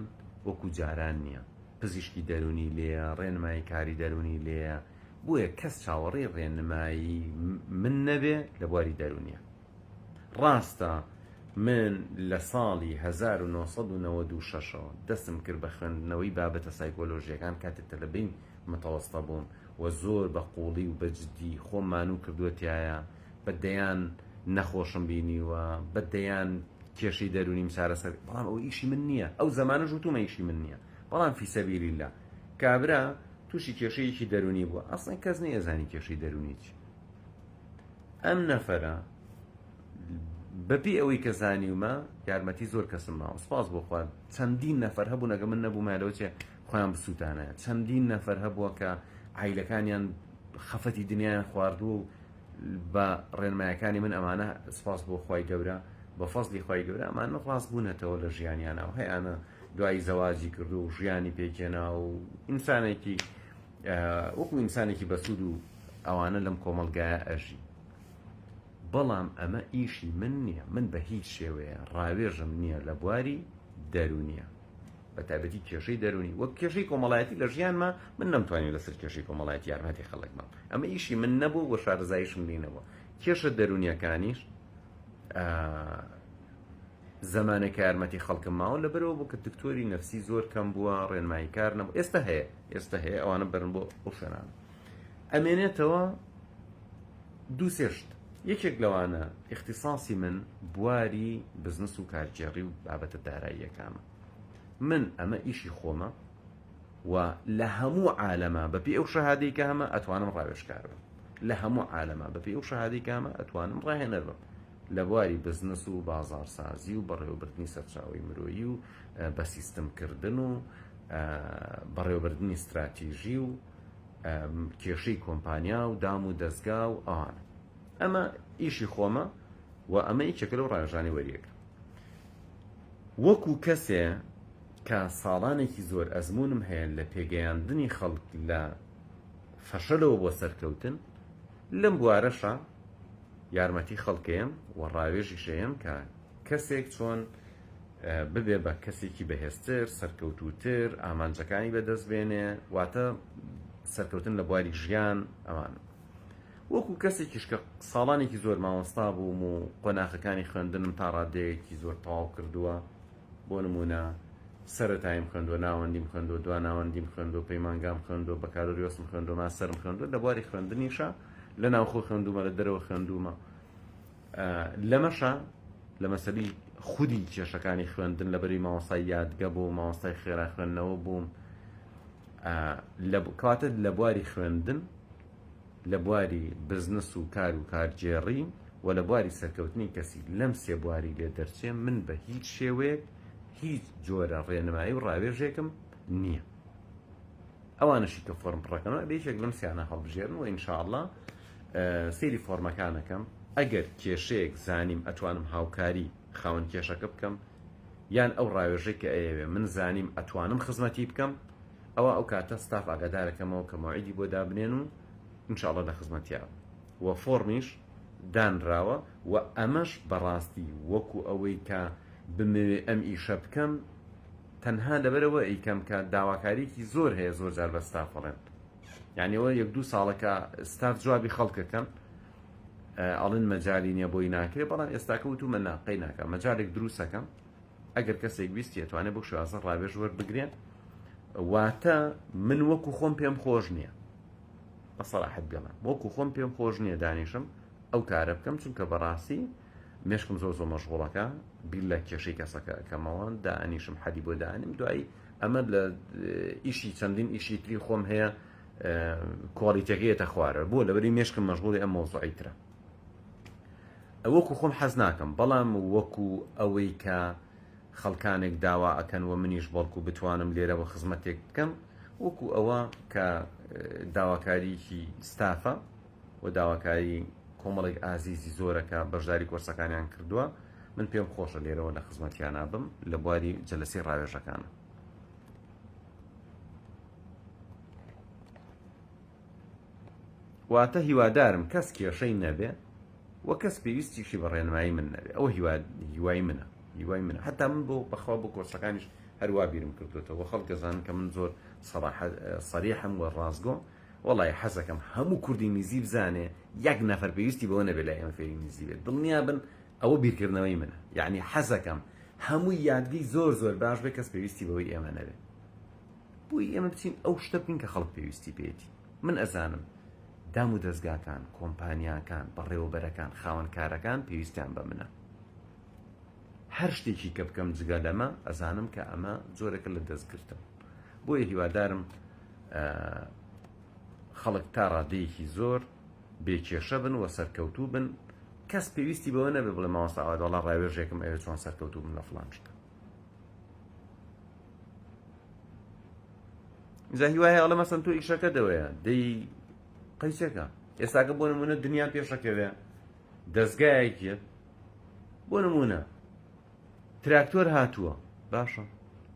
وەکو جاران نییە پزیشکی دەرونی لێیە ڕێنمایی کاری دەرونی لێیە بۆیە کەس چاوەڕێی ڕێنمایی من نەبێ لە بواری دەرونیە ڕاستە من لە ساڵی 1996 ەوە دەستم کرد بە خوێندنەوەی بابەتە سایکۆلۆژیەکان کاتێک تەلەبەی متەوەستە بووم و زۆر بە قوڵی و بە جدی خۆم مانوو کردووە تیایا بە دەیان نەخۆشم بینیوە بە دەیان کێشەی دەروونیم چارەسەر بەڵام ئەوە ئیشی من نییە ئەو زەمانەش وتومە ئیشی من نییە بەڵام فی سەبیل اللە کابرا تووشی کێشەیەکی دەروونی بووە ئەسڵەن کەس نەیەزانی کێشەی دەروونی چی ئەم نەفەرە بەپێی ئەوەی کە زانیومە یارمەتی زۆر کەسم ماوە سپاس بۆ خوا چەندین نەفەر هەبوون ئەگە من نەبوومایە لەوە چێ خۆیان بسووتانە چەندین نەفەر هەبووە کە عیلەکانیان خەفەتی دنیایان خواردووە و بە ڕێنمایەکانی من ئەمانە سپاس بۆ خوای گەورە بە فەزلی خوای گەورە ئەمانە ڕاست بوونەتەوە لە ژیانیانەوە هەیانە دوایی زەواجی کردو و ژیانی پێکێنا و ئینسانێکی وەکو ئینسانێکی بەسوود و ئەوانە لەم کۆمەڵگایە ئەژی بەڵام ئەمە ئیشی من نییە من بە هیچ شێوەیە ڕاوێژم نییە لە بواری دەرونیە بە تایبەتی کێشەی دەرونی وەک کێشەی کۆمەڵایەتی لە ژیانما من نەمتوانی لەسەر کێشەی کۆمەڵایەتی یارمەتی خەڵک بم ئەمە ئیشی من نەبوو و شارەزاییشم لێ نەبوو کێشە دەرونیەکانیش. زەمانێک کە یارمەتی خەڵکم ماوە لەبەرەوە بوو کە دکتۆری نەفسی زۆر کەم بووە ڕێنمایی کار نەبوو ئێستا هەیە ئێستا هەیە ئەوانە بەرن بۆ ئەو شوێنانە ئەمێنێتەوە دوو سێ شت یەکێک لەوانە ئیختیساسی من بواری بزنس و کارگێڕی و بابەتە داراییەکانە من ئەمە ئیشی خۆمە و لە هەموو عالەما بەپێی ئەو شەهادەی کە هەمە ئەتوانم ڕاوێژکار بم لە هەموو عالەما بەپێی ئەو شەهادەی کە هەمە ئەتوانم ڕاهێنەر بم لە بواری بزنس و بازاڕسازی و بەڕێوەبردنی سەرچاوەی مرۆیی و بە سیستمکردن و بەڕێوەبردنی ستراتیژی و کێشەی کۆمپانیا و دام و دەستگا و ئەوانە ئەمە ئیشی خۆمە و ئەمە یەکێکە لەو ڕاوێژانەی وەریەگرم وەکو کەسێ کە ساڵانێکی زۆر ئەزموونم هەیە لە پێگەیاندنی خەڵک لە فەشەلەوە بۆ سەرکەوتن، لەم بوارەشا یارمەتی خەڵکەیەم و ڕاوێژیش ئەیەم کە کەسێک چۆن ببێ بە کەسێکی بەهێزتر، سەرکەوتووتر، ئامانجەکانی بەدەست بێنێ، واتە سەرکەوتن لە بواری ژیان ئەوانە. وەکو کەسێکیش کە ساڵانێکی زۆر مامۆستا بووم و قۆناخەکانی خوێندنم تا ڕادەیەکی زۆر تەواو کردووە، بۆ نموونە سەرەتاییم خوێندووە، ناوەندیم خوێندووە، دواناوەندیم خوێندووە، پەیمانگام خوێندووە، بەکالۆریۆسم خوێندووە، ماستەرم خوێندووە، لە بواری خوێندنیشا لە ناوخۆ خوێندوومە، لە دەرەوە خوێندوومە. لەمەشا لە مەسەلی خودی کێشەکانی خوێندن لەبەری مامۆستای یادگە بووم، مامۆستای خێرا خوێندنەوە بووم. کەواتە لە بواری خوێندن لە بواری بزنس و کار و کارگێڕی و لە بواری سەرکەوتنی کەسی لەم سێ بواری لێ دەرچێ من بە هیچ شێوەیەک هیچ جۆرە ڕێنمایی و ڕاوێژێکم نییە. ئەوانەشی کە فۆرم پڕەکەنەوە ئەبێ یەکێک لەم سیانە هەڵبژێرن و ئینشاءاللە سەیری فۆرمەکانەکەم ئەگەر کێشەیەک زانیم ئەتوانم هاوکاری خاوەن کێشەکە بکەم یان ئەو ڕاوێژەی کە ئەیەوێ من زانیم ئەتوانم خزمەتی بکەم ئەوا ئەو کاتە ستاف ئاگادارەکەمەوە کە مەوعیدی بۆ دابنێن و ان شاء اللە لە خزمەتیا بم وە فۆڕمیش دانراوە وە ئەمەش بەڕاستی وەکو ئەوەی کە بمەوێ ئەم ئیشە بکەم تەنها لەبەرئەوە ئەیکەم کە داواکاریەکی زۆر هەیە زۆر جار بە ستاف ئەڵێن یعنی ئەوە یەک دوو ساڵە کە ستاف جوابی خەڵکەکەن ئەڵێن مەجالی نییە بۆی ناکرێ بەڵام ئێستاکە وتومە نا قەی ناکە مەجالێک دروستەکەم ئەگەر کەسێک ویستی ئەتوانێت بەو شێوازە ڕاوێژ وەربگرێ واتە من وەکو خۆم پێم خۆش نییە بە سەراحەت بێڵم وەکو خۆم پێم خۆش نییە دانیشم ئەو کارە بکەم چونکە بەڕاستی مێشکم زۆر زۆر مەشغوڵەکە بیر لە کێشەی کەسەکە ئەکەمەوە دانیشم حەدی بۆ دانیم دوایی ئەمە لە ئیشی چەندین ئیشی تری خۆم هەیە کوالیتەکەیەتە خوارە بۆ لەبەری مێشکم مەشغوڵی ئەم مەوزوعی ترە وەکو خۆم حەز ناکەم بەڵام وەکو ئەوەی کە خەڵکانێک داوا ئەکەن و منیش بەڵکو بتوانم لێرەوە خزمەتێک بکەم وەکو ئەوە کە داواکاریکی ستافە و داواکاری کۆمەڵێک ئازیزی زۆرە کە بەشداری کۆرسەکانیان کردووە من پێم خۆشە لێرەوە لە خزمەتیانە بم لە بواری جەلەسی ڕاوێژەکانە. واتە هیوادارم کەس کێشەی نەبێ و کەس پێویستیشی بە ڕێنمایی من نەبێ ئەوە هیوا هیوای منە هیوای منە حتا من بۆ بەخوا بۆ کۆرسەکانیش هەروا بیرم کردوێتەوە خەڵک دەزانن کە من زۆر سەریحم و ڕاستگۆم وەڵی حەزەکەم هەموو کوردی ئینگلیزی بزانێ یەک نەفەر پێویستی بەوە نەبێ لای ئێمە فێری ئینگلیزی بێت دڵنیا بن ئەوە بیرکردنەوەی منە یعنی حەزەکەم هەموو یادگەی زۆر زۆر باش بێ کەس پێویستی بەوەی ئێمە نەبێ بۆی ئێمە بچین ئەو شتە بکەین کە خەڵک پێویستی پێیەتی. من ئەزانم دام و دەزگاکان، کۆمپانیاکان، بەڕێوەبەرەکان، خاوەنکارەکان پێویستیان بە منە. هەر شتێکی کە بکەم جگە لەمە ئەزانم کە ئەمە جۆرێکە لە دەستگرتن. بۆیە هیوادارم خەڵک تا ڕادەیەکی زۆر بێ کێشە بن و سەرکەوتوو بن. کەس پێویستی بەوە نەبێ بڵێ مامۆستا ئاوات وەڵا ڕاوێژێکم ئەوێ چۆن سەرکەوتوو بم لە فڵان شتە. جا هیوایە ئەڵێ مەسەن تۆ ئیشەکە دەوەیە دەی قەیچەکە ئێستاکە بۆ نمونە دنیا پێشەکەوێ دەستگایەکیە بۆ نمونە تراکتۆر هاتووە باشە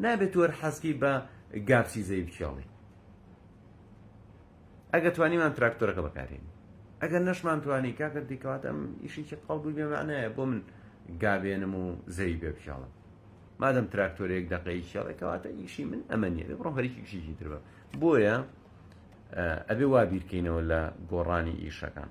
نابێت تۆر حەزکی بە گاپسی زەوی بکێڵی ئەگەر توانیمان تراکتۆرەکە بەکارێنین ئەگەر نەشمان توانی کاکە دیکەوات ئەم ئیشێکی قەڵب و بێمانایە بۆ من گابێنم و زەوی بێ بکێڵم مادەم تراکتۆرێک دەقەی کێڵێ کەواتە ئیشی من ئەمە نییە بێ بڕۆم خەریکی ئیشێکی تر بم بۆیە ئەبێ وا بیرکەینەوە لە گۆڕانی ئیشەکان.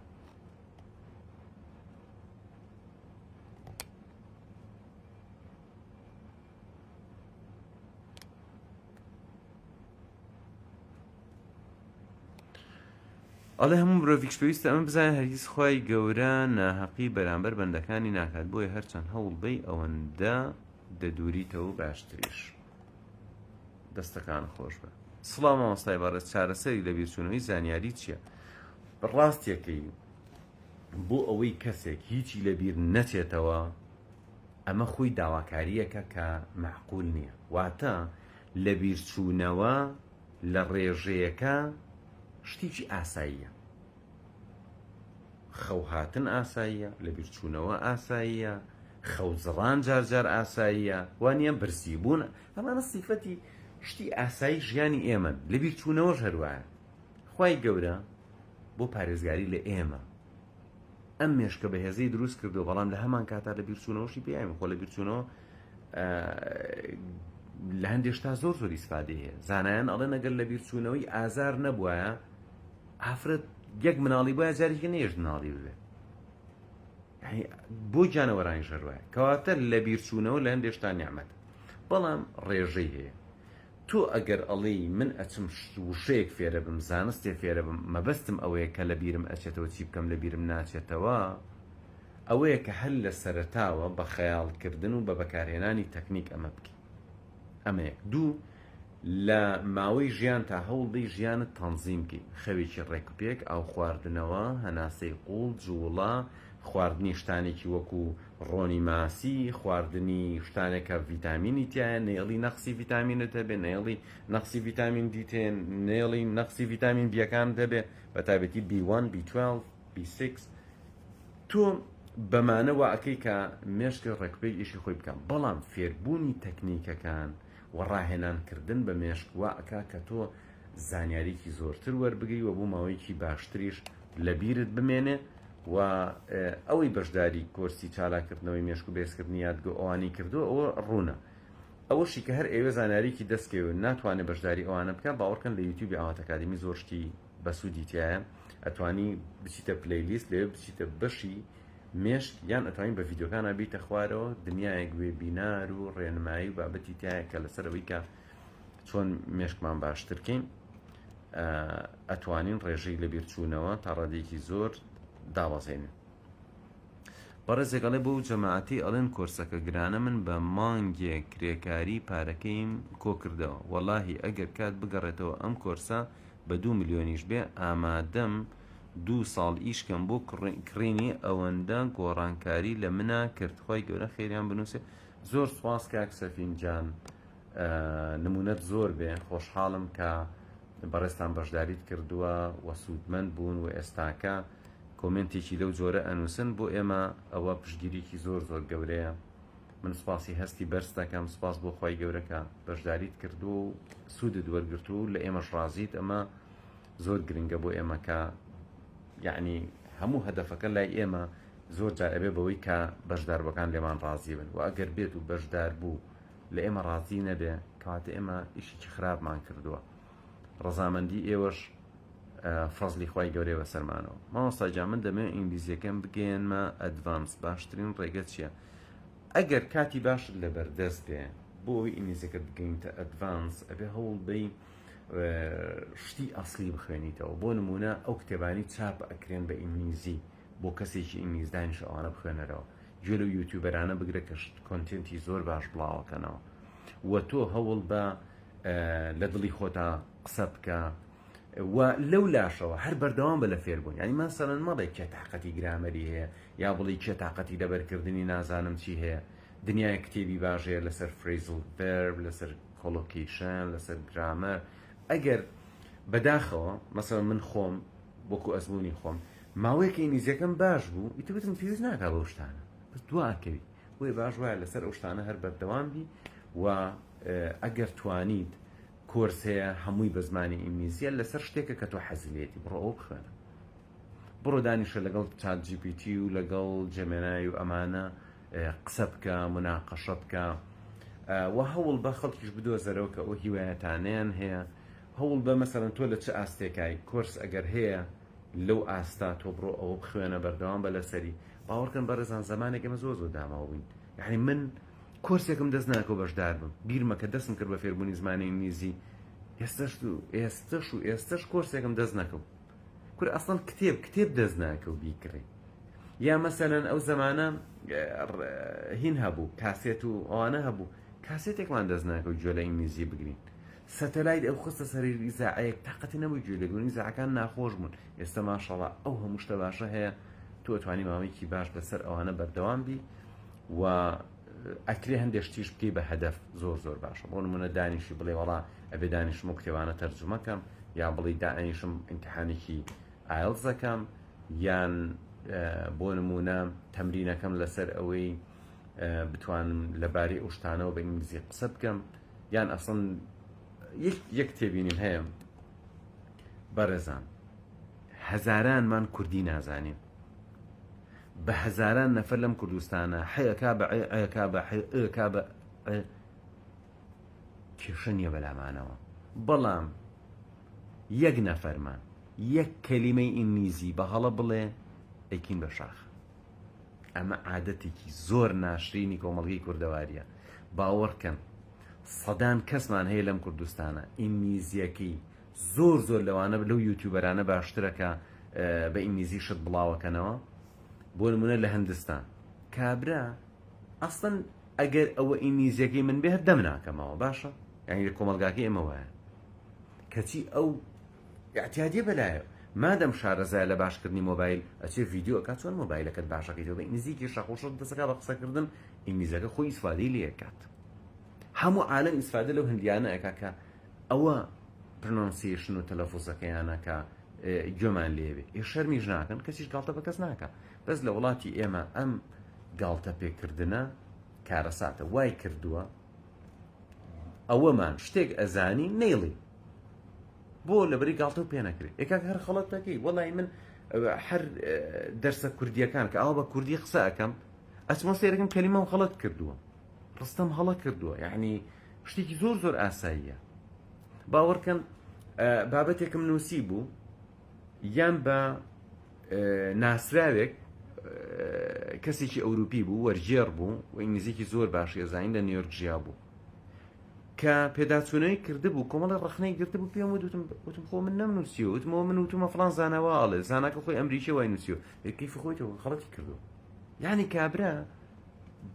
ئەڵێ هەموو مرۆڤیکش پێویستە ئەمە بزانێت هەرگیز خوای گەورە ناهەقی بەرامبەر بەندەکانی ناکات بۆیە هەرچەند هەوڵ بەی ئەوەندە دەدوریتەوە باشتریش دەستەکان خۆش بە سڵاو مامۆستای بەڕێز چارەسەری لەبیرچوونەوەی زانیاری چییە؟ ڕاستیەکەی بۆ ئەوەی کەسێک هیچی لەبیر نەچێتەوە ئەمە خۆی داواکارییەکە کە مەعقول نییە واتە لەبیرچوونەوە لە ڕێژەیەکە شتێکی ئاساییە خەوهاتن ئاساییە لەبیرچوونەوە ئاساییە خەوزڕان جار جار ئاساییە وانە برسیبوون ئەمانە سیفەتی شتی ئاسایی ژیانی ئێمەن لەبیرچوونەوەش هەروایە خوای گەورە بۆ پارێزگاری لە ئێمە ئەم مێشکە بەهێزەی دروست کردو بەڵام لە هەمان کاتا لە بیرچوونەوەشی پێیان خۆ لە بیرچوونەوە لە هەندێک شتا زۆر زۆر ئیسفادەی هەیە زانایان ئەڵێن ئەگەر لە بیرچوونەوەی ئازار نەبوایە ئافرەت یەک مناڵی بوایە جارێکی نەیەشت مناڵی ببێ بۆ گیانەوەرانی ژەروایە کەواتە لە بیرچوونەوە لە هەندێک شتا نیعمەت بەڵام ڕێژەی هەیە تۆ ئەگەر ئەڵێی من ئەچم وشەیەک فێرە بم زانستێ فێرە بم مەبەستم ئەوەیە کە لە بیرم ئەچێتەوە چی بکەم لە بیرم ناچێتەوە ئەوەیە کە هەر لە سەرەتاوە بە خەیاڵ کردن و بە بەکارهێنانی تەکنیک ئەمە بکەی ئەمە یەک دوو لە ماوەی ژیانتا هەوڵ دەی ژیانت تەنزیم کەی خەوێکی ڕێک و پێک ئاو خواردنەوە هەناسەی قوڵ جوڵە خواردنی شتانێکی وەکو ڕۆنی ماسی، خواردنی شتانێک کە ڤیتامینی تیایە، نەیەڵی نەقسی ڤیتامینت هەبێ، نەیەڵی نەقسی ڤیتامین دیت هەیە، نەیەڵی نەقسی ڤیتامین بیەکانت هەبێ، بە تایبەتی بی وەن، بی توێڵڤ، بی سیکس. تۆ بەمانە وا ئەکەی کە مێشکت ڕێکوپێک ئیشی خۆی بکا، بەڵام فێربوونی تەکنیکەکان و ڕاهێنان کردن بە مێشک وا ئەکا کە تۆ زانیاریی زۆرتر وەربگری و بۆ ماوەیەکی باشتریش لەبیرت بمێنێ و ئەوەی بەشداری کۆرسی چالاککردنەوەی مێشک و بەهێزکردنی یادگە و ئەوانەی کردووە ئەوە ڕوونە. ئەوەشی کە هەر ئەیەوێ زانیاریی دەست کەوێ و ناتوانێ بەشداری ئەوانە بکا باوەڕکەن لە یوتیوبی ئاوات ئەکادیمی زۆر شتی بەسوودی تیایە ئەتوانی بچیتە playlist لەوێ بچیتە بەشی مێشک یان ئەتوانی بە ڤیدیۆکانا بیتە خوارەوە دنیایەک webinar و ڕێنمایی و بابەتی تایە کە لەسەر ئەوەی کە چۆن مێشکمان باشتر کەین ئەتوانین ڕێژەی لەبیرچوونەوە تا ڕادەیەکی زۆر دابەزێنین. بەڕێزێک ئەڵێ بۆ جەماعەتی ئەڵێن کۆرسەکە گرانە من بە مانگێک کرێکاری پارەکەیم کۆکردەوە وەڵاهی ئەگەر کات بگەڕێتەوە ئەم کۆرسە بە دوو ملیۆنیش بێ ئامادەم دوو ساڵ ئیش کەم بۆ کڕینی ئەوەندە گۆڕانکاری لە منا کرد خوای گەورە خێریان بنووسێ زۆر سوپاس کاک سەفین جان نمونەت زۆر بێ خۆشحاڵم کە بەڕێزتان بەشداریت کردووە و سوودمەند بوون و ئێستاکە کۆمێنتێکی لەو جۆرە ئەنووسن بۆ ئێمە ئەوە پشتگیریکی زۆر زۆر گەورەیە من سوپاسی هەستی بەرز دەکەم سوپاس بۆ خوای گەورە کە بەشداریت کردووە و سوودت وەرگرتووە و لە ئێمەش ڕازیت ئەمە زۆر گرنگە بۆ ئێمە کە یعنی هەموو هەدەفەکە لای ئێمە زۆر جار ئەبێ بەوەی کە بەشداربووەکان لێمان ڕازی بن و ئەگەر بێت و بەشدار بوو لە ئێمە ڕازی نەبێ کەواتە ئێمە ئیشێکی خراپمان کردووە ڕەزامەندی ئێوەش فەزلی خوای گەورەیە بەسەرمانەوە مامۆستا گیان من دەمەوێت ئینگلیزیەکەم بگەیەنمە advance باشترین ڕێگە چییە ئەگەر کاتی باشت لەبەردەست بێ بۆ ئەوەی ئینگلیزیەکەت بگەینتە advance ئەبێ هەوڵ بەی شتی ئەسلی بخوێنیتەوە بۆ نمونە ئەو کتێبانی چاپ ئەکرێن بە ئینگلیزی بۆ کەسێکی ئینگلیزدانیش ئەوانە بخوێنەرەوە گوێ لەو YouTuber انە بگرە کە content ی زۆر باش بڵاوەکەنەوە و تۆ هەوڵ بە لە دڵی خۆتا قسە بکە و لەو لاشەوە هەر بەردەوام بە لە فێربوون یعنی مەسەلەن مەڵێ کێ تاقەتی گرامەری هەیە یا بڵی کێ تاقەتی لەبەرکردنی نازانم چی هەیە دنیای کتێبی باش هەیە لەسەر phrasal verb لەسەر collocation لەسەر گرامەر ئەگەر بەداخەوە مەسەلەن من خۆم وەکو ئەزمموی خۆم ماوەیەک ئینگلیزیەکەم باش بوو ئیتر وتم پێویست ناکا بەو شتانە بەس دوا ئەکەوی بۆیە باش وایە لەسەر ئەو شتانە هەر بەردەوام بی و ئەگەر توانیت کۆرس هەیە هەمووی بە زمانی ئینگلیزیە لەسەر شتێکە کە تۆ حەزی لێتی بڕۆ ئەوە بخوێنە بڕۆ دانیشە لەگەڵ ChatGPT و لەگەڵ Gemini و ئەمانە قسە بکە مناقەشە بکە و هەوڵ بە خەڵکیش بدۆزەرەوە کە ئەو هیوایەتانیان هەیە هەوڵ بە مەسەرەن تۆ لە چ ئاستێکای کۆرس ئەگەر هەیە لەو ئاستە تۆ بڕۆ ئەوە بخوێنە بەردەوام بە لەسەری باوەڕکەن بەڕێزان زەمانێک ئێمە زۆر زۆر داماو بووین یعنی من کۆرسێکم دەست ناکەوت بەشدار بم بیرمە کە دەستم کرد بە فێربوونی زمانی ئینگلیزی ئێستش و ئێستش و ئێستش کۆرسێکم دەست نەکەوت. کورە ئەسڵەن کتێب کتێب دەست ناکەو بیکڕی یا مەسەلەن ئەو زەمانە هین هەبوو کاسێت و ئەوانە هەبوو کاسێتێکمان دەست ناکەوت گوێ لە ئینگلیزی بگرین سەتەلایت ئەو خستە سەر ئیزاعەیەک تاقەتی نەبوو گوێ لێگرن ئیزاعەکان ناخۆش بوون ئێستا ماشەڵا ئەو هەموو شتە باشە هەیە تۆ توانی ماوەیەکی باش لەسەر ئەوانە بەردەوام بی و ئەکرێ هەندێک شتیش بکەی بە هەدەف زۆر زۆر باشە بۆ نمونە دانیشی بڵێ وەڵا ئەبێ دانیشم و کتێبانە تەرجومەکەم یا بڵێ دانیشم ئیمتحانێکی IELTS ئەکەم یان بۆ نمونە تەمرینەکەم لەسەر ئەوەی بتوانم لەبارەی ئەو شتانەوە بە ئینگلیزی قسە بکەم یان ئەسڵەن یەک تێبینیم هەیە بەڕێزان هەزارانمان کوردی نازانین بە هەزاران نەفەر لەم کوردستانە حەیەکا بە عێکا بە حەیەکا بە کێشە نییە بەلامانەوە بەڵام یەک نەفەرمان یەک کەلیمەی ئینگلیزی بە هەڵە بڵێ ئەیکین بە شاخ ئەمە عادەتێکی زۆر ناشرینی کۆمەڵگەی کوردەواریە باوەڕکەن سەدان کەسمان هەیە لەم کوردستانە ئینگلیزیەکەی زۆر زۆر لەوانە لەو یوتیوبەرانە باشترە کە بە ئینگلیزی شت بڵاوەکەنەوە بۆ نمونە لە هندستان کابرا ئەسڵەن ئەگەر ئەوە ئینگلیزیەکەی من بێ هەر دەم ناکەمەوە باشە یعنی لە کۆمەڵگاکەی ئێمە وایە کەچی ئەو ئیعتیادیە بەلایەوە مادەم شارەزایە لە باشکردنی مۆبایل ئەچێ ڤیدیۆ ئەکات چۆن مۆبایلەکەت باشەکەیتەوە بە ئینگلیزیکی شەقوشڕ دەسەکا بە قسەکردن ئینگلیزەکە خۆی ئیسفادەی لێ ئەکات هەموو عالەم ئیسفادە لەو هندیانە ئەکا کە ئەوە pronunciation و تەلەفوزەکەیانە کە گوێمان لێبێ ئێ شەرمیش ناکەن کەسیش گاڵتە بە کەس ناکە بەس لە وڵاتی ئێمە ئەم گاڵتە پێکردنە کارەساتە وای کردووە ئەوەمان شتێک ئەزانی نەیڵی بۆ لەبەری گاڵتە و پێ نەکرێت ئێ کاک هەر خەڵەت دەکەی وەڵی من هەر دەرسە کوردیەکان کە ئەوە بە کوردی قسە ئەەکەم ئەچمە سێرەکەم کەلیمەم غەڵەت کردووە ڕستەم هەڵە کردووە یعنی شتێکی زۆر زۆر ئاساییە باوەڕکەن بابەتێکم نووسی بوو یان بە ناسراوێک کەسێکی ئەوروپی بوو وەرگێڕ بوو و ئینگلیزیکی زۆر باشی ئەزانین لە نیویۆرک ژیا بوو کە پێداچوونەوەی کردبوو کۆمەڵی ڕەخنەی گرتبوو پێم وتم وتم خۆ من نەمنووسیوە وتمەوە من وتومە فڵان زاناوا ئەڵێ زاناکە خۆی ئەمریکی وای نووسیوە کەیفی خۆی تۆ خەڵەتی کردو یعنی کابرا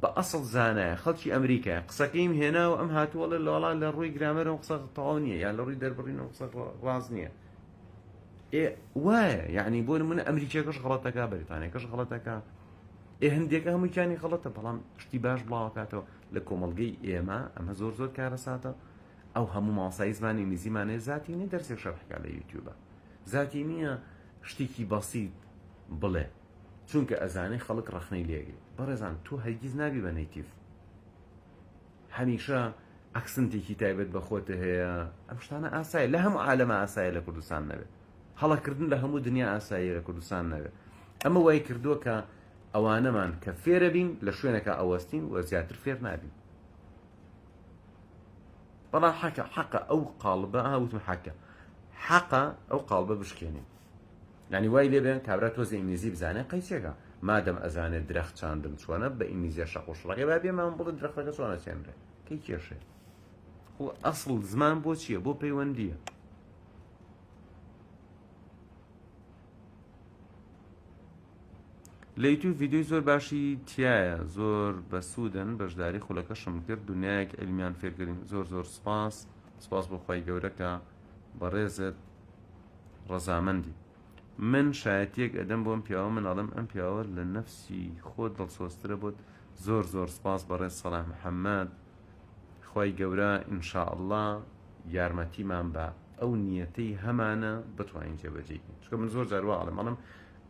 بە ئەسڵ زانایە خەڵکی ئەمریکایە قسەکەیم هێناوە ئەم هاتووەڵێ لەوەڵا لە ڕووی گرامەرەوە قسە تەواو نییە یان لە ڕووی دەربڕینەوە قسە ڕاست نییە ئێ وایە یعنی بۆ نمونە ئەمریکیەکەش غەڵەتەکە بەریتانیەکەش غەڵەتەکە ئێ هەندێکە هەموویانی غەڵەتە بەڵام شتی باش بڵاوکاتەوە لە کۆمەڵگەی ئێمە ئەمە زۆر زۆر کارەساتە ئەو هەموو مامۆستای زمانی ئینگلیزیمانەیە زاتی نییە دەرسێک شەرحکا لە یوتیوبە زاتی نییە شتێکی بەسیت بڵێ چونکە ئەزانێ خەڵک ڕەخنەی لێگرێت بەڕێزان تۆ هەرگیز نابی بە native هەمیشە accent ێکی تایبەت بە خۆت هەیە ئەم شتانە ئاسایە لە هەموو عالەمە ئاسایە لە کوردستان نەبێت هەڵەکردن لە هەموو دنیا ئاساییە لە کوردستان نەبێت ئەمە وای کردووە کە ئەوانەمان کە فێرە بین لە شوێنەکە ئەوەستین و زیاتر فێر نابین بەڵام حەکە حەقە ئەو قاڵبە وتم حەکە حەقە ئەو قاڵبە بشکێنین یانی وای لێ بێن کابرا تۆزێ ئینگلیزی بزانێ قەیچێکە مادەم ئەزانێ درەخت چاندن چۆنە بە ئینگلیزیە شەق و شڕەکەی با بێمان بڵێ درەختەکە چۆن ئەچێنرێ کەی کێشەیە خۆ ئەسڵ زمان بۆ چییە بۆ پەیوەندییە لە یوتیوب ڤیدیۆی زۆر باشی تایە زۆر بەسوودن بەشداری خولەکەشم کرد دنیایەک علمیان فێرکردین زۆر زۆر سپاس سپاس بۆ خی گەورە کە بەڕێزت ڕەزامەندی من شایەتیەک ئەدەم بۆم پیاوە من ئەڵێم ئەم پیاوە لە نەفسی خۆت دڵسۆزترە بۆت زۆر زۆر سپاس بەڕێز سەڵاح محەممەد خوای گەورە ان شاء اللە یارمەتیمان بە ئەو نیەتەی هەمانە بتوانین جێبەجێی کەین چونکە من زۆر جار وا ئەڵێم ئەڵێم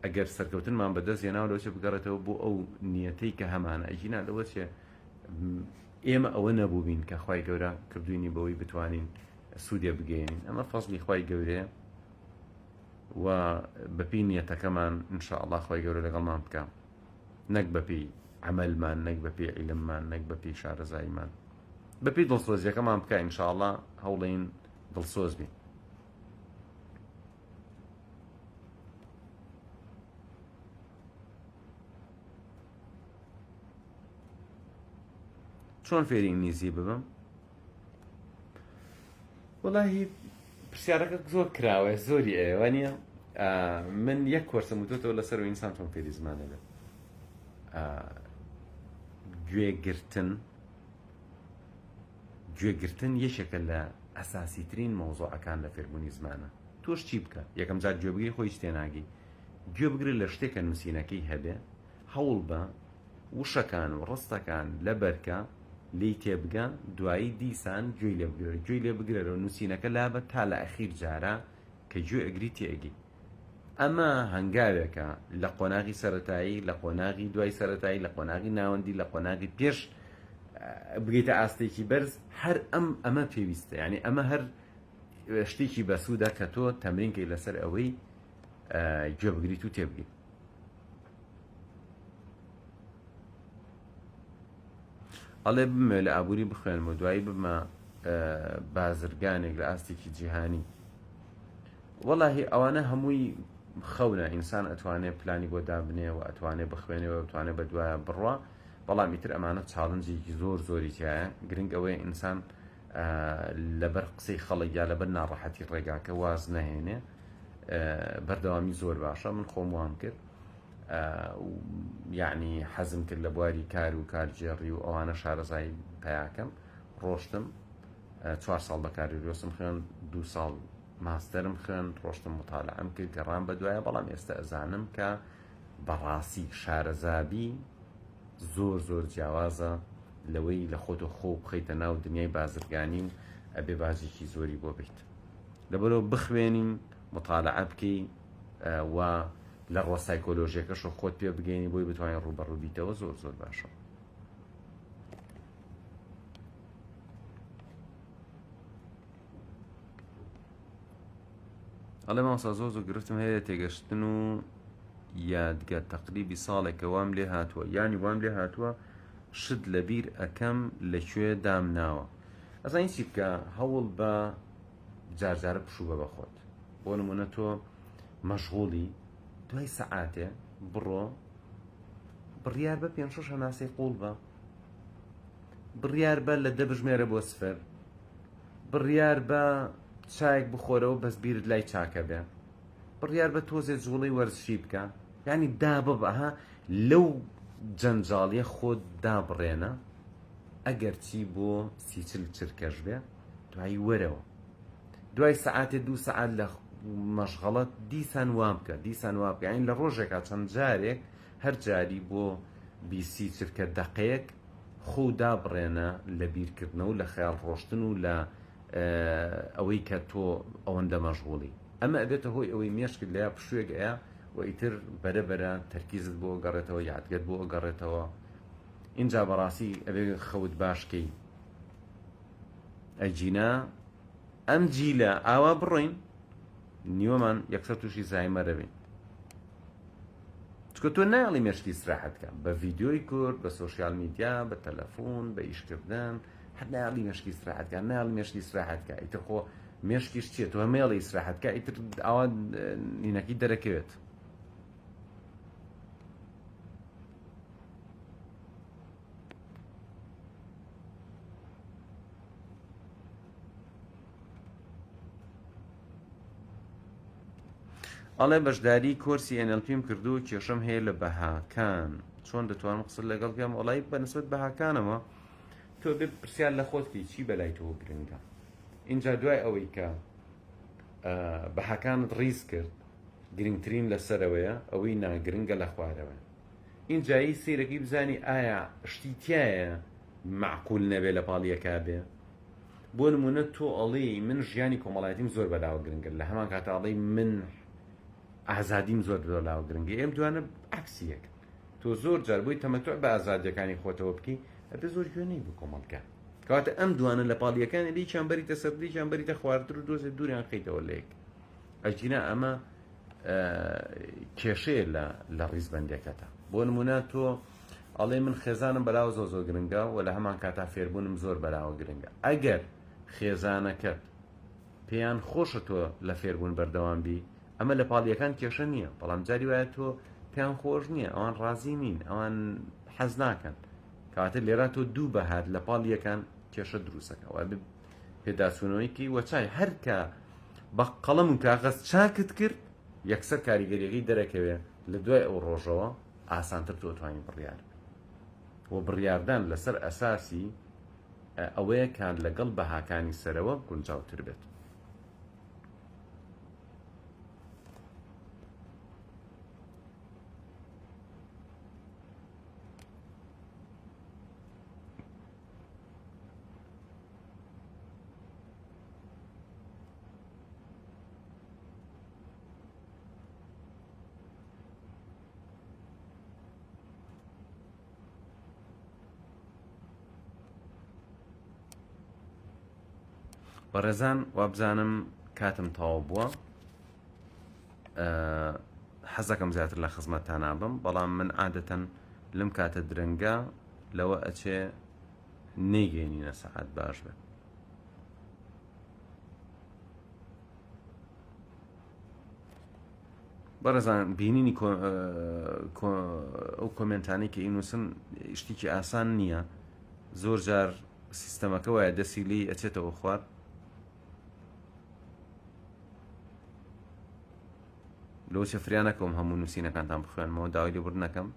ئەگەر سەرکەوتنمان بەدەست هێناوە لەوە چێ بگەڕێتەوە بۆ ئەو نیەتەی کە هەمانە ئەگینا لەوە چێ ئێمە ئەوە نەبووبین کە خوای گەورە کردوینی بەوەی بتوانین سوودێ بگەیەنین ئەمە فەزلی خوای گەورەیە و بەپێی نیەتەکەمان ان شاء اللە خوای گەورە لەگەڵمان بکە نەک بەپێی عەمەلمان نەک بەپێی عیلممان نەک بەپێی شارەزاییمان بەپێی دڵسۆزیەکەمان بکە ان شاء اللە هەوڵین دڵسۆز بین چۆن فێری ئینگلیزی ببم وەڵاهی پرسیارەکە زۆر کراوە زۆری ئەوە نییە؟ من یەک کۆرسم وتۆتەوە لەسەر و ئینسان چۆن فێری زمانە بێت گوێگرتن گوێگرتن یەکێکە لە ئەساسیترین مەوزوعەکان لە فێربوونی زمانە تۆش چی بکە یەکەم جار گوێبگری خۆی هیچ تێناگەی گوێ بگرە لە شتێک کە نووسینەکەی هەبێ هەوڵ بە وشەکان و ڕستەکان لەبەرکە لێی تێبگە دوایی دیسان گوێی لێ بگرە گوێی لێ بگرەرەوە نووسینەکە لابە تا لە ئەخیر جارا کە گوێ ئەگری تێئەگەی ئەمە هەنگاوێکە لە قۆناغی سەرەتایی لە قۆناغی دوای سەرەتایی لە قۆناغی ناوەندی لە قۆناغی پێش بگەیتە ئاستێکی بەرز هەر ئەم ئەمە پێویستە یعنی ئەمە هەر شتێکی بەسوودە کە تۆ تەمرینکەی لەسەر ئەوەی گوێ بگریت و تێبگەیت ئەڵێ بمەوێ لە ئابووری بخوێنم و دوایی ببمە بازرگانێک لە ئاستێکی جیهانی وەڵاهی ئەوانە هەمووی خەونە ئینسان ئەتوانێ پلانی بۆ دابنێ و ئەتوانێ بخوێنێ و ئەتوانێ بە دوایە بڕوا بەڵام ئیتر ئەمانە challenge ێکی زۆر زۆری تایە گرنگ ئەوەیە ئینسان لەبەر قسەی خەڵک یا لەبەر ناڕەحەتی ڕێگاکە واز نەهێنێ بەردەوامی زۆر باشە من خۆم وام کرد یعنی حەزم کرد لە بواری کار و کارگێڕی و ئەوانە شارەزایی پیاکەم ڕۆشتم چوار ساڵ بەکالۆریۆسم خوێن دو ساڵ ماستەرم خوێن ڕۆشتم متالعەم کرد گەڕام بە دوایە بەڵام ئێستا ئەزانم کە بەڕاستی شارەزابی زۆر زۆر جیاوازە لەوەی لە خۆتۆ خۆ بخەیتە ناو دنیای بازرگانی و ئەبێ باجێکی زۆری بۆ بیت لەبەرەوە بخوێنین متالعە بکەی و لە ڕوە سایکۆلۆژیەکەشەوە خۆت پێ بگەینی بۆی بتوانین ڕووبەڕوو بیتەوە زۆر زۆر باشە. ئەڵێ مامۆستا زۆر زۆر گرفتم هەیە تێگەشتن و یادگە تەقریبی ساڵێکە وام لێ هاتووە یانی وام لێ هاتووە شت لەبیر ئەکەم لەکوێ دام ناوە ئەزانی چی بکە هەوڵ بە جارجارە پشوو بە بەخۆت بۆ نمونە تۆ مەشغوڵی دوای سەعاتێ بڕۆ بڕیار بە پێ شەش هەناسەی قوڵ بە بڕیار بە لە دە بژمێرە بۆ سفر بڕیار بە چایەک بخۆرەوە بەس بیرت لای چاکە بێ بڕیار بە تۆزێ جوڵەی وەرزشی بکە ینی داببە ها لەو جەنجاڵیە خۆت دابڕێنە ئەگەر چی بۆ سیچل چرکەش بێ دوایی وەرەوە دوای سەعاتێ دوو سەعات لە مەشغەڵەت دیسان وام بکە دیسان وا بکە یانی لە ڕۆژێکا چەند جارێک هەر جاری بۆ بیسی چرکە دەقەیەک خۆ دابڕێنە لە بیرکردنەوە لە خەیاڵ ڕۆشتن و لە ئەوەی کە تۆ ئەوەندە مەشغوڵی ئەمە ئەبێتە هۆی ئەوەی مێشکت لەیا پشوێک ئەیا و ئیتر بەرە بەرە تەرکیزت بۆ گەڕێتەوە یادگەت بۆ گەڕێتەوە اینجا بەڕاستی ئەبێ خەوت باشکەی ئەگینا ئەم جیلە ئاوا بڕۆین نیوەمان یەکسەر تووشی زایمەرە بین چکە تۆ نایڵی مێشکی ئیسراحەت کە بە ڤیدیۆی کورد بە social media بە تەلەفۆن بە ئیشکردن هەر نایڵی مێشکی ئیسراحەت کە نایڵی مێشکی ئیسراحەت کە ئیتر خۆ مێشکیش چییە تۆ مێڵی ئیسراحەت کە ئیتر ئاوا نینەکی دەرەکەوێت ئەڵێ بەشداری کۆرسی NLP م کردو کێشەم هەیە لە بەهاکان چۆن دەتوانم قسە لەگەڵ بکەم وەڵی بە نسبەت بەهاکانەوە تۆ بێ پرسیار لە خۆت بکەی چی بەلای تۆ گرنگە اینجا دوای ئەوەی کە بەهاکانت ڕیز کرد گرنگترین لەسەرەوەیە ئەوەی ناگرنگە لە خوارەوە ئینجایی سەیرەکەی بزانی ئایا شتی تایە مەعقول نەبێ لە پاڵ یەکا بێ بۆ نمونە تۆ ئەڵێی من ژیانی کۆمەڵایەتیم زۆر بەلاوە گرنگە لە هەمان کاتا ئەڵێی من ئازادیم زۆر بەلاوە گرنگە ئێم دوانە عەکسی یەکن تۆ زۆر جار بۆی تەمەتع بە ئازادیەکانی خۆتەوە بکەی ئەبێ زۆر گوێ نەی بە کۆمەڵگا کەواتە ئەم دوانە لە پاڵ یەکان لێکیان بەریتە سەر لێکیان بەریتە خوارتر و دۆزێ دووریان خەیتەوە لە یەک ئەگینا ئەمە کێشەیە لە لە ڕیزبەندەکەتە بۆ نمونە تۆ ئەڵێ من خێزانم بەلاوە زۆر زۆر گرنگە و لە هەمان کاتا فێربوونم زۆر بەلاوە گرنگە ئەگەر خێزانەکەت پێیان خۆشە تۆ لە فێربوون بەردەوام بی ئەمە لە پاڵیەکان کێشە نییە بەڵام جاری وایە تۆ پێیان خۆش نییە ئەوان ڕازی نین ئەوان حەز ناکەن کەواتە لێرا تۆ دوو بەهات لە پاڵیەکان کێشە دروستەکە وە پێداچوونەوەی کەی وە چای هەرکە بە قەڵەم و کاغەز چاکت کرد. یەکسەر کاریگەریەکەی دەرەکەوێ لە دوای ئەو ڕۆژەوە ئاسانتر تۆ توانی بڕیار و بڕیاردان لەسەر ئەساسی ئەوەیە کە لەگەڵ بەهاکانی سەرەوە گونجاوتر بێت. بەڕێزان وابزانم کاتم تەواو بووە حەزەکەم زیاتر لە خزمەتتان نابم بەڵام من عادەتەن لەم کاتە درەنگە لەوە ئەچێ نەیگەینینە سەعات باش بێت بەڕێزان بینینی ئەو کۆمێنتانەی کە ئینوسن شتێکی ئاسان نییە زۆر جار سیستەمەکە وایە دەسی لی ئەچێتەوە خوار لەوە چێ فریا نەکەوم هەموو نووسینەکانتان بخوێنمەوە داوای لێبوردن نەکەم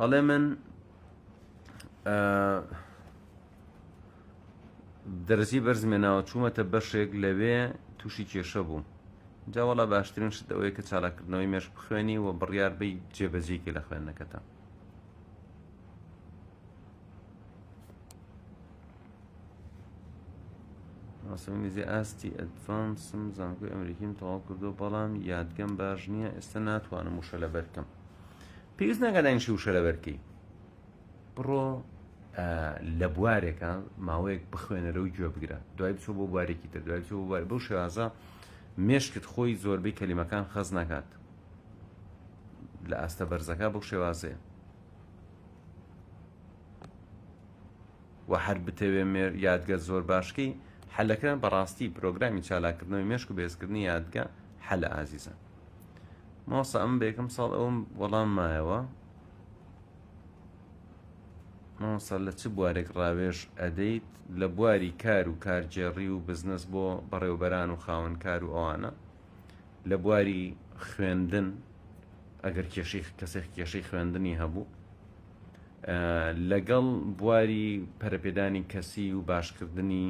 ئەڵێ من دەرەجەی بەرزمێناوە چوومەتە بەشێک لەوێ تووشی کێشە بووم جا وەڵا باشترین شت ئەوەیە کە چالاککردنەوەی مێشک بخوێنی و بڕیار بەی جێبەجێی لە خوێندنەکەتە ئینگلیزی ئاستی advanced م زانکۆی ئەمریکیم تەواو کردو بەڵام یادگەم باش نییە ئێستا ناتوانم وشە لەبەرکەم پێویست ناکات دانیشی وشە لەبەرکەی بڕۆ لە بوارێکە ماوەیەک بخوێنەرە و گوێ بگرە دوای بچۆ بۆ بوارێکی تر دوای بچۆ بۆ بوار بەو شێوازە مێشکت خۆی زۆربەی کەلیمەکان خەز ناکات لە ئاستە بەرزەکە بەو شێوازەیە و هەر بتەوێ مێر یادگە زۆر باشکەی حەلەکە بەڕاستی پرۆگرامی چالاکردنەوەی مێشک و بەهێزکردنی یادگە حەلە ئازیزان مامۆستا ئەمن بە یەکەم ساڵ ئەوم وەڵام مایەوە مامۆستا لە چ بوارێک ڕاوێژ ئەدەیت لە بواری کار و کارگێڕی و بزنس بۆ بەڕێوبەران و خاوەن کار و ئەوانە لە بواری خوێندن ئەگەر کێشەی کەسێک کێشەی خوێندنی هەبوو لەگەڵ بواری پەرەپێدانی کەسی و باشکردنی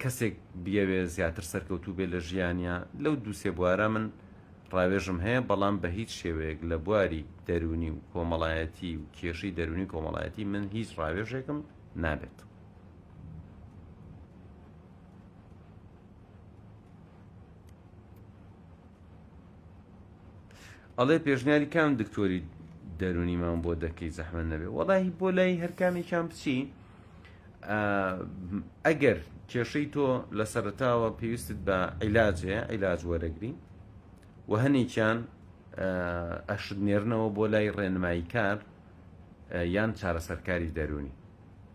کەسێک بیەوێ زیاتر سەرکەوتوو بێ لە ژیانیا لەو دووسێ بوارە من ڕاوێژم هەیە بەڵام بە هیچ شێوەیەک لە بواری دەروونی و کۆمەڵایەتی و کێشەی دەروونی کۆمەڵایەتی من هیچ ڕاوێژێکم نابێت. ئەڵێ پێشنیاری کام دکتۆری دەرونیمان بۆ دەکەی زەحمەت نەبێ وەڵاهی بۆ لای هەر کامێکیان بچی ئەگەر کێشەی تۆ لە سەرتاوە پێویستت بە عیلاج هەیە عیلاج وەرەگری و هەنێکیان ئەشت نێرنەوە بۆ لای ڕێنمایی کار یان چارەسەرکاری دەرونی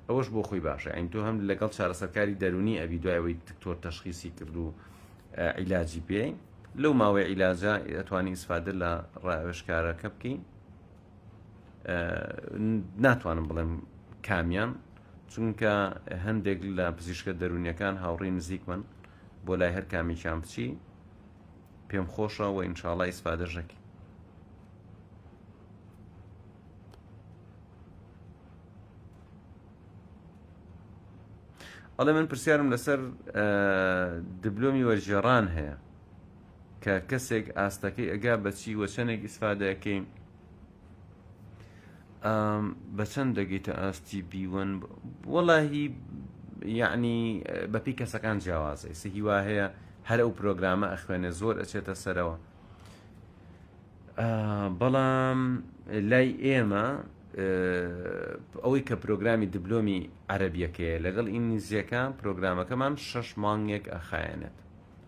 ئەوەش بۆ خۆی باشە ئەین تۆ هەم لەگەڵ چارەسەرکاری دەرونی ئەبی دوای ئەوەی دکتۆر تەشخیسی کرد و عیلاجی پێ لەو ماوەی عیلاجە ئەتوانی ئیسفادە لە ڕاوێژکارەکە بکەی ناتوانم بڵێم کامیان چونکە هەندێک لە پزیشکە دەرونیەکان هاوڕێی نزیکمن بۆ لای هەر کامێکیان بچی پێم خۆشە و ئینشاڵا ئیسفادەش دەکەی. ئەڵێ من پرسیارم لەسەر دبلۆمی وەرگێڕان هەیە کە کەسێک ئاستەکەی ئەگا بەچی وە چەندێک ئیسفادەکەی بە چەند دەگەیتە ئاستی B1 وەڵاهی یعنی بەپی کەسەکان جیاوازە ئێستا هیوا هەیە هەر ئەو پرۆگرامە ئەخوێنێ زۆر ئەچێتە سەرەوە بەڵام لای ئێمە ئەوەی کە پرۆگرامی دبلۆمی عەربیەکەیە لەگەڵ ئینگلیزیەکە پرۆگرامەکەمان شەش مانگێک ئەخایەنێت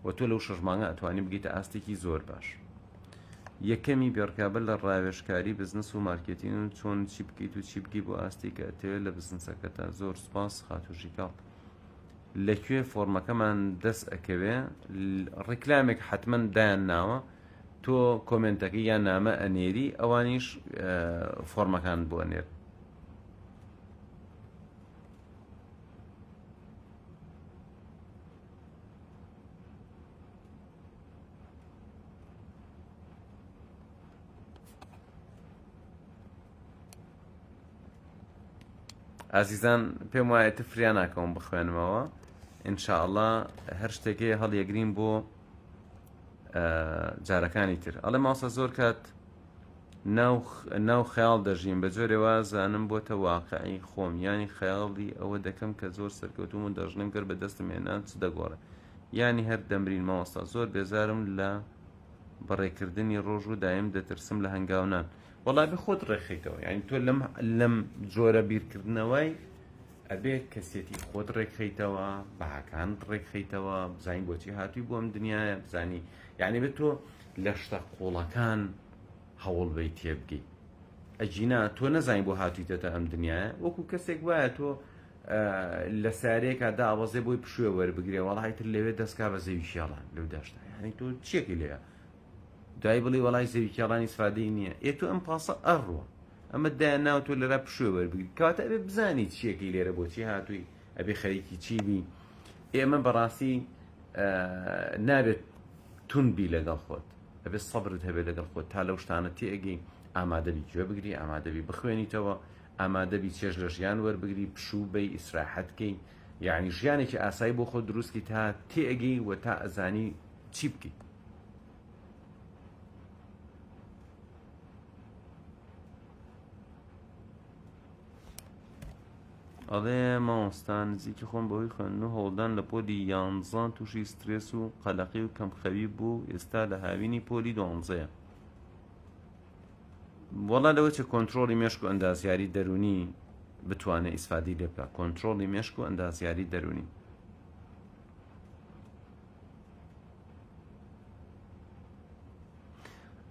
و تۆ لەو شەش مانگە ئەتوانی بگەیتە ئاستێکی زۆر باش یەکەمی بێڕکابەر لە ڕاوێژکاری بزنس و مارکێتین و چۆن چی بکەیت و چی بگەی بۆ ئاستی کە ئەتەوێت لە بزنسەکەتا زۆر سوپاس خاتوو ژیکاڵ لەکوێ فۆرمەکەمان دەست ئەکەوێ ڕیکلامێک حتمما دایان ناوە. تۆ کۆمێنتەکەی یان نامە ئەنێری ئەوانیش فۆرمەکان بۆ ئەنێر. ئازیزان پێم وایە تر فریا ناکەوم بخوێنمەوە ئینشاءله هەر شتێکی هەڵیەگرین بۆ جارەکانی تر ئەڵێ ماسە زۆر کات ناو خەیاڵ دەژیم بە جۆرێ وازانم بۆتە واقعی خۆم یانی خەیاڵی ئەوە دەکەم کە زۆر سەرکەوتوم و دەژڵیم گەر بە دەستم هێنا چ دەگۆڕێ یانی هەر دەمرین مامۆستا زۆر بێزارم لە بەڕێکردنی ڕۆژ و دایم دەترسم لە هەنگاونان وەڵا بێ خۆت ڕێکخیتەوە یعنی تۆ لەم لەم جۆرە بیرکردنەوەی ئەبێ کەسێتی خۆت ڕێکخەیتەوە بەهاکانت ڕێکخەیتەوە بزانین بۆچی هاتووی بۆ ئەم دنیاە بزانی یعنی بێت تۆ لە شتە قوڵەکان هەوڵ بەی تێبگەی ئەگینا تۆ نەزانی بۆ هاتوویتەتە ئەم دنیاە وەکو کەسێک وایە تۆ لە سارێکا دابەزێ بۆی پشوێ وەربگرێ وەڵی تر لەوێ دەستکا بە زەوی کێڵان لەو داشتا یعنی تۆ چیەکی لێە دوای بڵی وەڵای زەوی کێڵان ئیسفادەی نییە ئێ تۆ ئەم پاسە ئەڕوە ئەمە دایان ناو تۆ لەرا پشوێ وەربگری کەواتە ئەبێ بزانی چیەکەی لێرە بۆچی هاتووی ئەبێ خەریکی چی بی ئێمە بەڕاستی نابێت تون بی لەگەڵ خۆت ئەبێ سەبرت هەبێت لەگەڵ خۆت تا لەو شتانە تێئەگەی ئامادەبی گوێ بگری ئامادەبی بخوێنیتەوە ئامادەبی چێژ لە ژیان وەربگری پشوو بەی ئیسراحەت کەی یعنی ژیانێکی ئاسایی بۆ خۆت دروستکی تا تێئەگەی و تا ئەزانی چی بکەیت. ئەڵێ مامۆستا نزیکی خۆم بەهۆی خوێندن و هەوڵدان لە پۆلی یانزە تووشی سترێس و قەلەقی و کەمخەوی بوو ئێستا لە هاوینی پۆلی دوانزەیە وەڵا لەوە چە کۆنتترۆلی مێشک و ئەندازیاری دەرونی بتوانێت ئیسفادی لێ بکە کۆنتترۆلی مێشک و ئەندازیاری دەرونی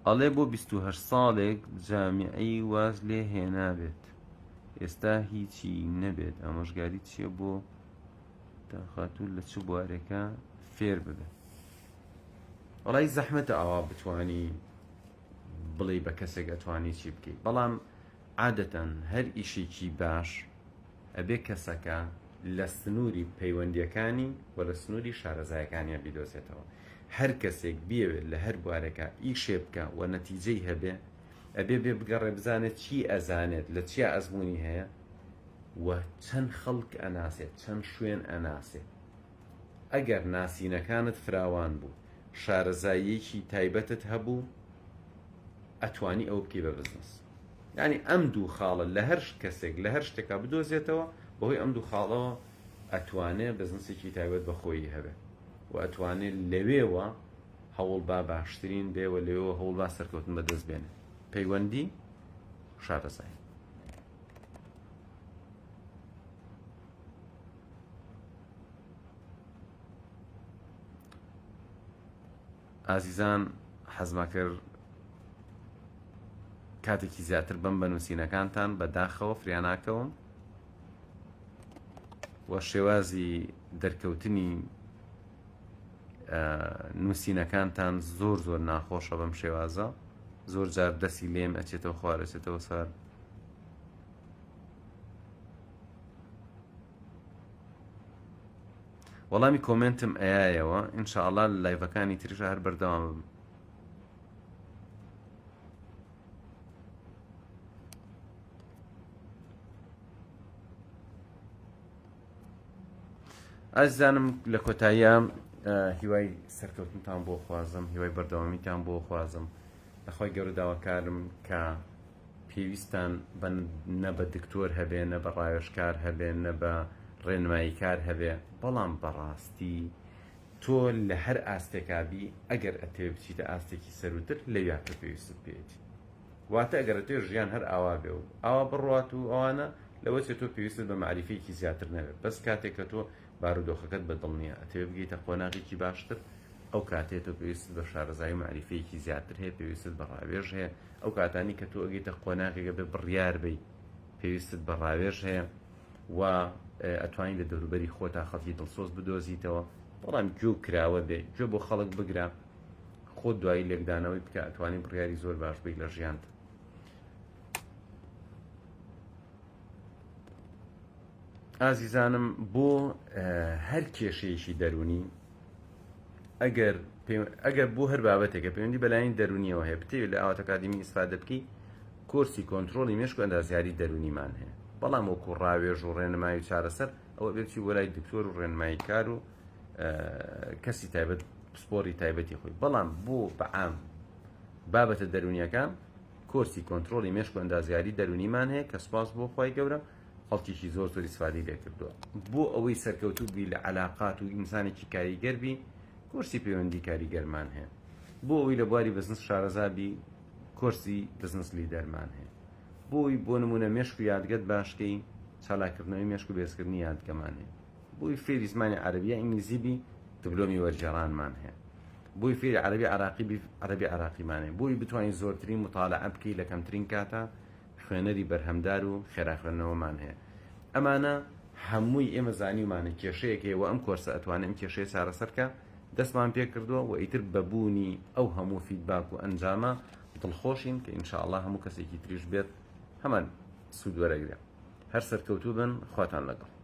ئەڵێ بۆ 28 ساڵێک جامیعی واز لێ هێنابێت ئێستا هیچی نەبێت ئامۆژگاری چییە بۆ تا خاتوو لە چ بوارێکە فێر ببێت وەڵی زەحمەتە ئاوا بتانی بڵێ بە کەسێک ئەتوانی چی بکەیت بەڵام عادەتەن هەر ئیشێکی باش ئەبێ کەسەکە لە سنووری پەیوەندیەکانی و لە سنووری شارەزایەکانیان بیدۆزێتەوە هەر کەسێک بیەوێت لە هەر بوارێکا ئیشێ بکا و نەتیجەی هەبێ ئەبێ بێ بگەڕێ بزانێت چی ئەزانێت لە چیا ئەزموونی هەیە و چەند خەڵک ئەناسێت چەند شوێن ئەناسێ ئەگەر ناسینەکانت فراوان بوو شارەزاییەکی تایبەتت هەبوو ئەتوانی ئەوە بکەی بە بزنس یعنی ئەم دوو خاڵە لە هەر کەسێک لە هەر شتێکا بدۆزێتەوە بەهۆی ئەم دوو خاڵەوە ئەتوانێ بزنسێکی تایبەت بە خۆیی هەبێ و ئەتوانێ لەوێوە هەوڵ با باشترین بێ و لەوێوە هەوڵ با سەرکەوتن بەدەست بێنێ پەیوەندی شارەزایی. ئازیزان حەزمە کرد کاتێکی زیاتر بم بە نووسینەکانتان بە داخەوە فریاناکەوم و شێوازی دەرکەوتنی نووسینەکانتان زۆر زۆر ناخۆشە بەم شێوازە زۆر جار دەستی لێم ئەچێتەوە خوار ئەچێتەوە سەر وەڵامی کۆمنتم ئەیایەوە ئینشاءڵا لە لایڤەکانی تریش هەر بەردەوام بم ئازیزانم لە کۆتاییە هیوای سەرکەوتنتان بۆ خوازم هیوای بەردەوامیتان بۆ خوازم لەخوای گەورە داواکارم کە پێویستان بە نە بە دکتۆر هەبێ نە بە ڕاوێژکار هەبێ نە بە ڕێنماییکار هەبێ بەڵام بەڕاستی تۆ لە هەر ئاستێکا بی ئەگەر ئەتەوێ بچیتە ئاستێکی سەروتر لەویا تۆ پێویستت پێیەتی واتە ئەگەر ئەتەوێ ژیان هەر ئاوا بێ و ئاوا بڕوات و ئەوانە لەوە چێ تۆ پێویستت بە مەعریفەیەکی زیاتر نەبێت بەس کاتێک کە تۆ بارودۆخەکەت بە دڵ نییە ئەتەوێ بگەیتە قۆناغێکی باشتر ئەو کاتەیە تۆ پێویستت بە شارەزایی و مەعریفەیەکی زیاتر هەیە پێویستت بە ڕاوێژ هەیە ئەو کاتانی کە تۆ ئەگەیتە قۆناغێک بێ بڕیار بی پێویستت بە ڕاوێژ هەیە و ئەتوانی لە دەوروبەری خۆتا خەڵکی دڵسۆز بدۆزیتەوە بەڵام گوێ کراوە بێ گوێ بۆ خەڵک بگرە. خۆت دوایی لێکدانەوەی بکە ئەتوانی بڕیاری زۆر باش بی لە ژیانت. ئازیزانم بۆ هەر کێشەیەکی دەروونی ئەگەر ئەگەر بۆ هەر بابەتێکە پەیوەندی بەلایەنی دەرونیەوە هەیە بتەوێت لە ئاوات ئەکادیمی ئیسفادە بکەی کۆرسی کۆنترۆڵی مێشک و ئەندازیاری دەرونیمان هەیە بەڵام وەکو ڕاوێژ و ڕێنمایی و چارەسەر ئەوە بێ بچی بۆ لای دکتۆر و ڕێنمایی کار و کەسی تایبەت پسپۆری تایبەتی خۆی بەڵام بۆ بەعام بابەتە دەرونیەکان کۆرسی کۆنترۆڵی مێشک و ئەندازیاری دەرونیمان هەیە کە سوپاس بۆ خوای گەورە خەڵکیکی زۆر زۆر ئیسفادەی لێکردووە. بۆ ئەوەی سەرکەوتوو بی لە عەلاقات و ئینسانێکی کاریگەر بی کۆرسی پەیوەندی کاریگەرمان هەیە. بۆ ئەوەی لە بواری بزنس شارەزا بی کۆرسی بزنس leader مان هەیە. بۆ ئەوی بۆ نمونە مێشک و یادگەت باشکەی چالاککردنەوەی مێشک و بەهێزکردنی یادگەمان هەیە. بۆی فێری زمانی عەرەبی یا ئینگلیزی بی دبلۆمی وەرگێڕانمان هەیە. بۆی فێری عەرەبی عراقی بی عەرەبی عراقیمان هەیە. بۆی بتوانی زۆرترین مطالعە بکەی لە کەمترین کاتا خوێنەری بەرهەمدار و خێرا خوێندنەوەمان هەیە. ئەمانە هەمووی ئێمە زانیومانە کێشەیەک هەیە و ئەم کۆرسە ئەتوانێ ئەم کێشەیە چارەسەر کا، دەستمان پێ کردووە و ئیتر بە بوونی ئەو هەموو feedback و ئەنجامە دڵخۆشین کە ان شاء اللە هەموو کەسێکی تریش بێت هەمان سوود وەرەگرێ. هەر سەرکەوتوو بن خواتان لەگەڵ.